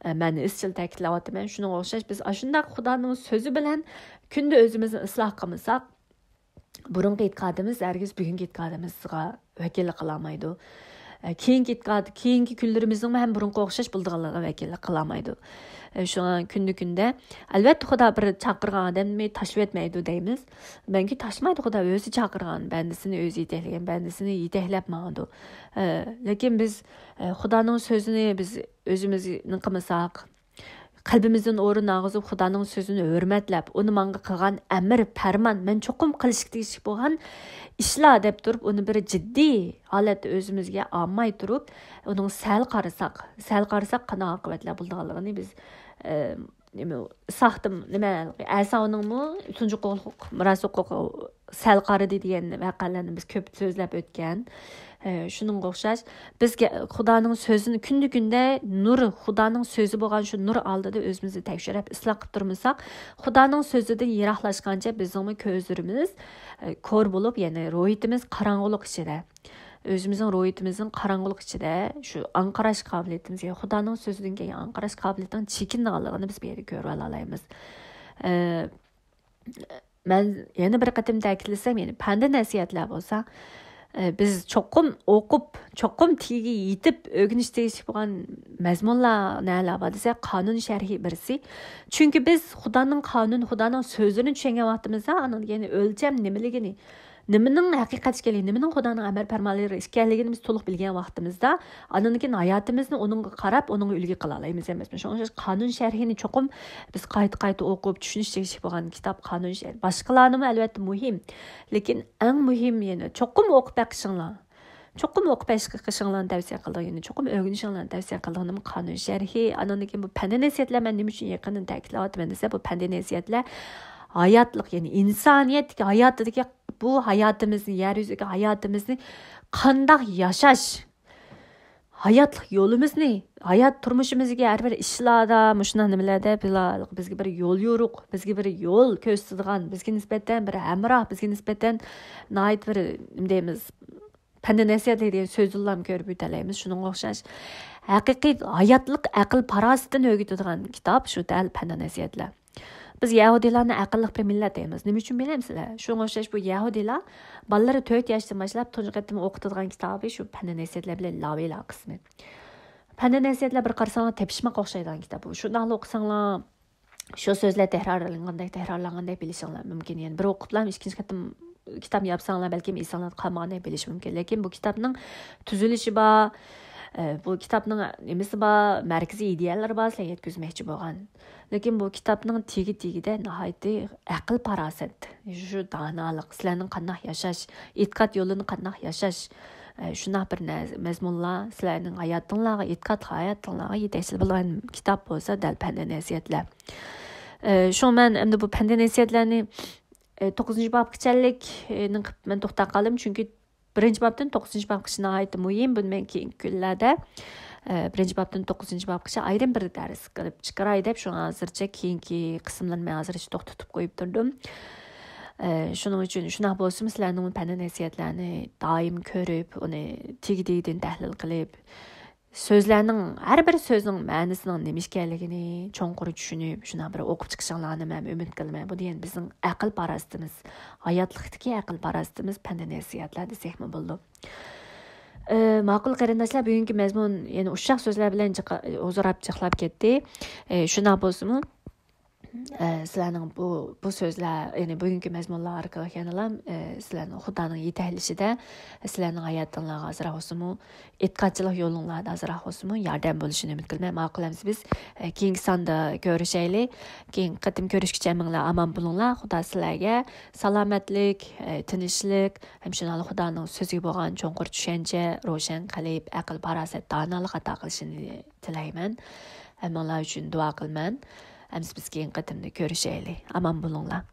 ئە، مەن ئىزچىل تەكىتلەۋاتىمەن. شۇنىڭغا ئوخشاش بىز ئاشۇنداق خۇدانىڭ سۆزى بىلەن كۈندە ئۆزىمىزنى ئىسلاھ قىلمىساق، بۇرۇنقى ئېتىقادىمىز ھەرگىز بۈگۈنكى ئېتىقادىمىزغا ۋەكىللىك قىلالمايدۇ. ئە، كېيىنكى ئېتىقاد، كېيىنكى كۈنلىرىمىزنىڭمۇ ھەم بۇرۇنقىغا ئوخشاش بولىدىغانلىقىغا ۋەكىللىك قىلالمايدۇ. ئە، شۇڭا كۈندە كۈندە، ئەلۋەتتە، خۇدا بىر چاقىرغان ئادەمنى تاشلىۋەتمەيدۇ دەيمىز. بەلكى تاشلىمايدۇ، خۇدا ئۆزى چاقىرغان بەندىسىنى، ئۆزى يېتەكلىگەن بەندىسىنى يېتەكلەپ ماڭىدۇ. ئە، لېكىن بىز، ئە، خۇدانىڭ سۆزىنى بىز ئۆزىمىز نېمە قىلمىساق، قەلبىمىزدىن ئورۇن ئالغۇزۇپ، خۇدانىڭ سۆزىنى ھۆرمەتلەپ، ئۇنى ماڭا قىلغان ئەمىر، پەرمان، مەن چوقۇم قىلىشقا تېگىشلىك بولغان ئىشلار دەپ تۇرۇپ، ئۇنى بىر جىددىي ھالەتتە ئۆزىمىزگە ئالماي تۇرۇپ، ئۇنىڭ سەل قارىساق، سەل قارىساق قانداق ئاقىۋەتلەر بولىدىغانلىقىنى بىز، ئە، نېمە، ساختىم، نېمە، ئەساۋنىڭمۇ تۇنجى قوللۇق مىراس ھوقۇقى سەل قارىدى دېگەن ۋەقەلەرنى بىز كۆپ سۆزلەپ ئۆتكەن. ئە، شۇنىڭغا ئوخشاش، بىزگە خۇدانىڭ سۆزىنى كۈندە كۈندە نۇر، خۇدانىڭ سۆزى بولغان شۇ نۇر ئالدىدا ئۆزىمىزنى تەكشۈرۈپ ئىسلاھ قىلىپ تۇرمىساق، خۇدانىڭ سۆزىدىن يىراقلاشقانچە بىزنىڭمۇ كۆزلىرىمىز، ئە، كور بولۇپ، يەنى روھىيىتىمىز قاراڭغۇلۇق ئىچىدە. ئۆزىمىزنىڭ روھىيىتىمىزنىڭ قاراڭغۇلۇق ئىچىدە شۇ ئاڭقىراش قابىلىيىتىمىز، يەنى خۇدانىڭ سۆزىدىن كېيىن ئاڭقىراش قابىلىيىتىنىڭ چېكىنىدىغانلىقىنى بىز بۇ يەردە كۆرۈۋالالايمىز. ئە، مەن يەنە بىر قېتىم تەكىتلىسەم، يەنى پەندى نەسىھەتلەر بولسا، ئە، بىز چوقۇم ئوقۇپ، چوقۇم تېگىگە يېتىپ ئۆگىنىش تېگىشلىك بولغان مەزمۇنلار نەلەر بار دېسە، قانۇن شەرھى بىرسى. چۈنكى بىز خۇدانىڭ قانۇن، خۇدانىڭ سۆزلىرىنى چۈشەنگەن ۋاقتىمىزدا، ئانىڭ يەنى ئۆلچەم نېمىلىكىنى، نېمىنىڭ ھەقىقەت ئىكەنلىكى، نېمىنىڭ خۇدانىڭ ئەمر پەرمانلىرى ئىكەنلىكىنى بىز تولۇق بىلگەن ۋاقتىمىزدا، ئاندىن كېيىن ھاياتىمىزنى ئۇنىڭغا قاراپ، ئۇنىڭغا ئۈلگە قىلالايمىز ئەمەسمۇ؟ شۇڭا ئوخشاش قانۇن شەرھىنى چوقۇم بىز قايتا-قايتا ئوقۇپ، چۈشىنىش تېگىشلىك بولغان كىتاب قانۇن شەرھى. باشقىلارنىمۇ ئەلۋەتتە مۇھىم، لېكىن ئەڭ مۇھىم يەنە چوقۇم ئوقۇپ بېقىشىڭلار. چوقۇم ئوقۇپ بېقىشىڭلارنى تەۋسىيە قىلىدىغان، يەنى چوقۇم ئۆگىنىشىڭلارنى تەۋسىيە قىلىدىغىنىم قانۇن شەرھى. ئاندىن كېيىن بۇ پەندى نەسىھەتلەر، مەن نېمە ئۈچۈن يېقىندىن تەكىتلەۋاتىمەن دېسە، بۇ پەندى نەسىھەتلەر ھاياتلىق، يەنى ئىنسانىيەتتىكى ھاياتىدىكى بۇ ھاياتىمىزنى، يەر يۈزىدىكى ھاياتىمىزنى قانداق ياشاش، ھاياتلىق يولىمىزنى، ھايات تۇرمۇشىمىزدىكى ھەر بىر ئىشلاردا، مۇشۇنداق نېمىلەردە بىلا-، بىزگە بىر يول يورۇق، بىزگە بىر يول كۆرسىتىدىغان، بىزگە نىسبەتەن بىر ھەمراھ، بىزگە نىسبەتەن ناھايىتى بىر، نېمە دەيمىز، پەندى نەسىھەتلەر دېگەن سۆزنىلا كۆرۈپ ئۆتەلەيمىز. شۇنىڭغا ئوخشاش ھەقىقىي ھاياتلىق ئەقىل پاراسىتىنى ئۆگىتىدىغان كىتاب شۇ دەل پەندى نەسىھەتلەر. بىز يەھۇدىيلارنى ئەقىللىق بىر مىللەت دەيمىز. نېمە ئۈچۈن بىلەمسىلەر؟ شۇڭا ئوخشاش بۇ يەھۇدىيلار بالىلىرى تۆت ياشتىن باشلاپ تۇنجى قېتىم ئوقۇتىدىغان كىتابى شۇ پەندى نەسىھەتلەر بىلەن لاۋىلا قىسمى. پەندى نەسىھەتلەر بىر قارىساڭلار تېپىشماق ئوخشايدىغان كىتاب بۇ. شۇنداقلا ئوقۇساڭلار، شۇ سۆزلەر تەكرارلانغاندەك، تەكرارلانغاندەك بىلىشىڭلار مۇمكىن. يەنە بىر ئوقۇپلا ئىككىنچى قېتىم كىتابنى ياپساڭلار، بەلكىم ئېسىڭلاردا قالمىغاندەك بىلىشى مۇمكىن. لېكىن بۇ كىتابنىڭ تۈزۈلۈشى بار، ئە، بۇ كىتابنىڭ نېمىسى بار، مەركىزىي ئىدىيەلىرى بار، سىلەرگە يەتكۈزمەكچى بولغان. لېكىن بۇ كىتابنىڭ تېگى-تېگىدە ناھايىتى ئەقىل پاراسەت، شۇ دانالىق، سىلەرنىڭ قانداق ياشاش، ئېتىقاد يولىنى قانداق ياشاش، ئە، شۇنداق بىر نە-، مەزمۇنلار سىلەرنىڭ ھاياتىڭلارغا، ئېتىقاد ھاياتىڭلارغا يېتەكچىلىك بولىدىغان كىتاب بولسا دەل پەندى نەسىھەتلەر. ئە، شۇڭا مەن ئەمدى بۇ پەندى نەسىھەتلەرنى، ئە، توققۇزىنچى بابقىچەللىك، ئە، نىڭ قىپ مەن توختاپ قالدىم، چۈنكى بىرىنچى بابتىن توققۇزىنچى بابقىچە ناھايىتى مۇھىم. بۇنى مەن كېيىنكى كۈنلەردە، ئە، بىرىنچى بابتىن توققۇزىنچى بابقىچە ئايرىم بىر دەرس قىلىپ چىقىراي دەپ، شۇڭا ھازىرچە كېيىنكى قىسىملارنى مەن ھازىرچە توختىتىپ قويۇپ تۇردۇم. ئە، شۇنىڭ ئۈچۈن شۇنداق بولسىمۇ سىلەرنىڭ پەن نەسىھەتلەرنى دائىم كۆرۈپ، ئۇنى تېگى-تېگىدىن تەھلىل قىلىپ، سۆزلەرنىڭ، ھەر بىر سۆزنىڭ مەنىسىنىڭ نېمە ئىكەنلىكىنى چوڭقۇر چۈشىنىپ، شۇنداق بىر ئوقۇپ چىقىشىڭلارنى مەن ئۈمىد قىلىمەن. بۇ دېگەن بىزنىڭ ئەقىل پاراسىتىمىز، ھاياتلىقتىكى ئەقىل پاراسىتىمىز پەندە نەسىھەتلەر دېسەكمۇ بولىدۇ. ئى، ماقۇل قېرىنداشلار، بۈگۈنكى مەزمۇن يەنە ئۇششاق سۆزلەر بىلەن جىقا-، ئۇزىراپ جىقلاپ كەتتى. ئى، شۇنداق بولسىمۇ، ئە، سىلەرنىڭ بۇ، بۇ سۆزلەر، يەنى بۈگۈنكى مەزمۇنلار ئارقىلىق يەنىلا، ئە، سىلەرنىڭ خۇدانىڭ يېتەكلىشىدە، سىلەرنىڭ ھاياتىڭلارغا ئازراق بولسىمۇ، ئېتىقادچىلىق يولۇڭلاردا ئازراق بولسىمۇ ياردەم بولۇشىنى ئۈمىد قىلىمەن. ماقۇل ئەمىسە بىز، ئە، كېيىنكى ساندا كۆرۈشەيلى. كېيىنكى قېتىم كۆرۈشكىچە ھەممىڭلار ئامان بولۇڭلار. خۇدا سىلەرگە سالامەتلىك، ئە، تىنچلىق، ھەم شۇنداقلا خۇدانىڭ سۆزىگە بولغان چوڭقۇر چۈشەنچە، روشەن قەلب، ئەقىل، پاراسەت، دانالىق ئاتا قىلىشىنى تىلەيمەن. ھەممىڭلار ئۈچۈن دۇئا قىلىمەن. ئەمىسە بىز كېيىنكى قېتىمدا كۆرۈشەيلى. ئامان بولۇڭلار.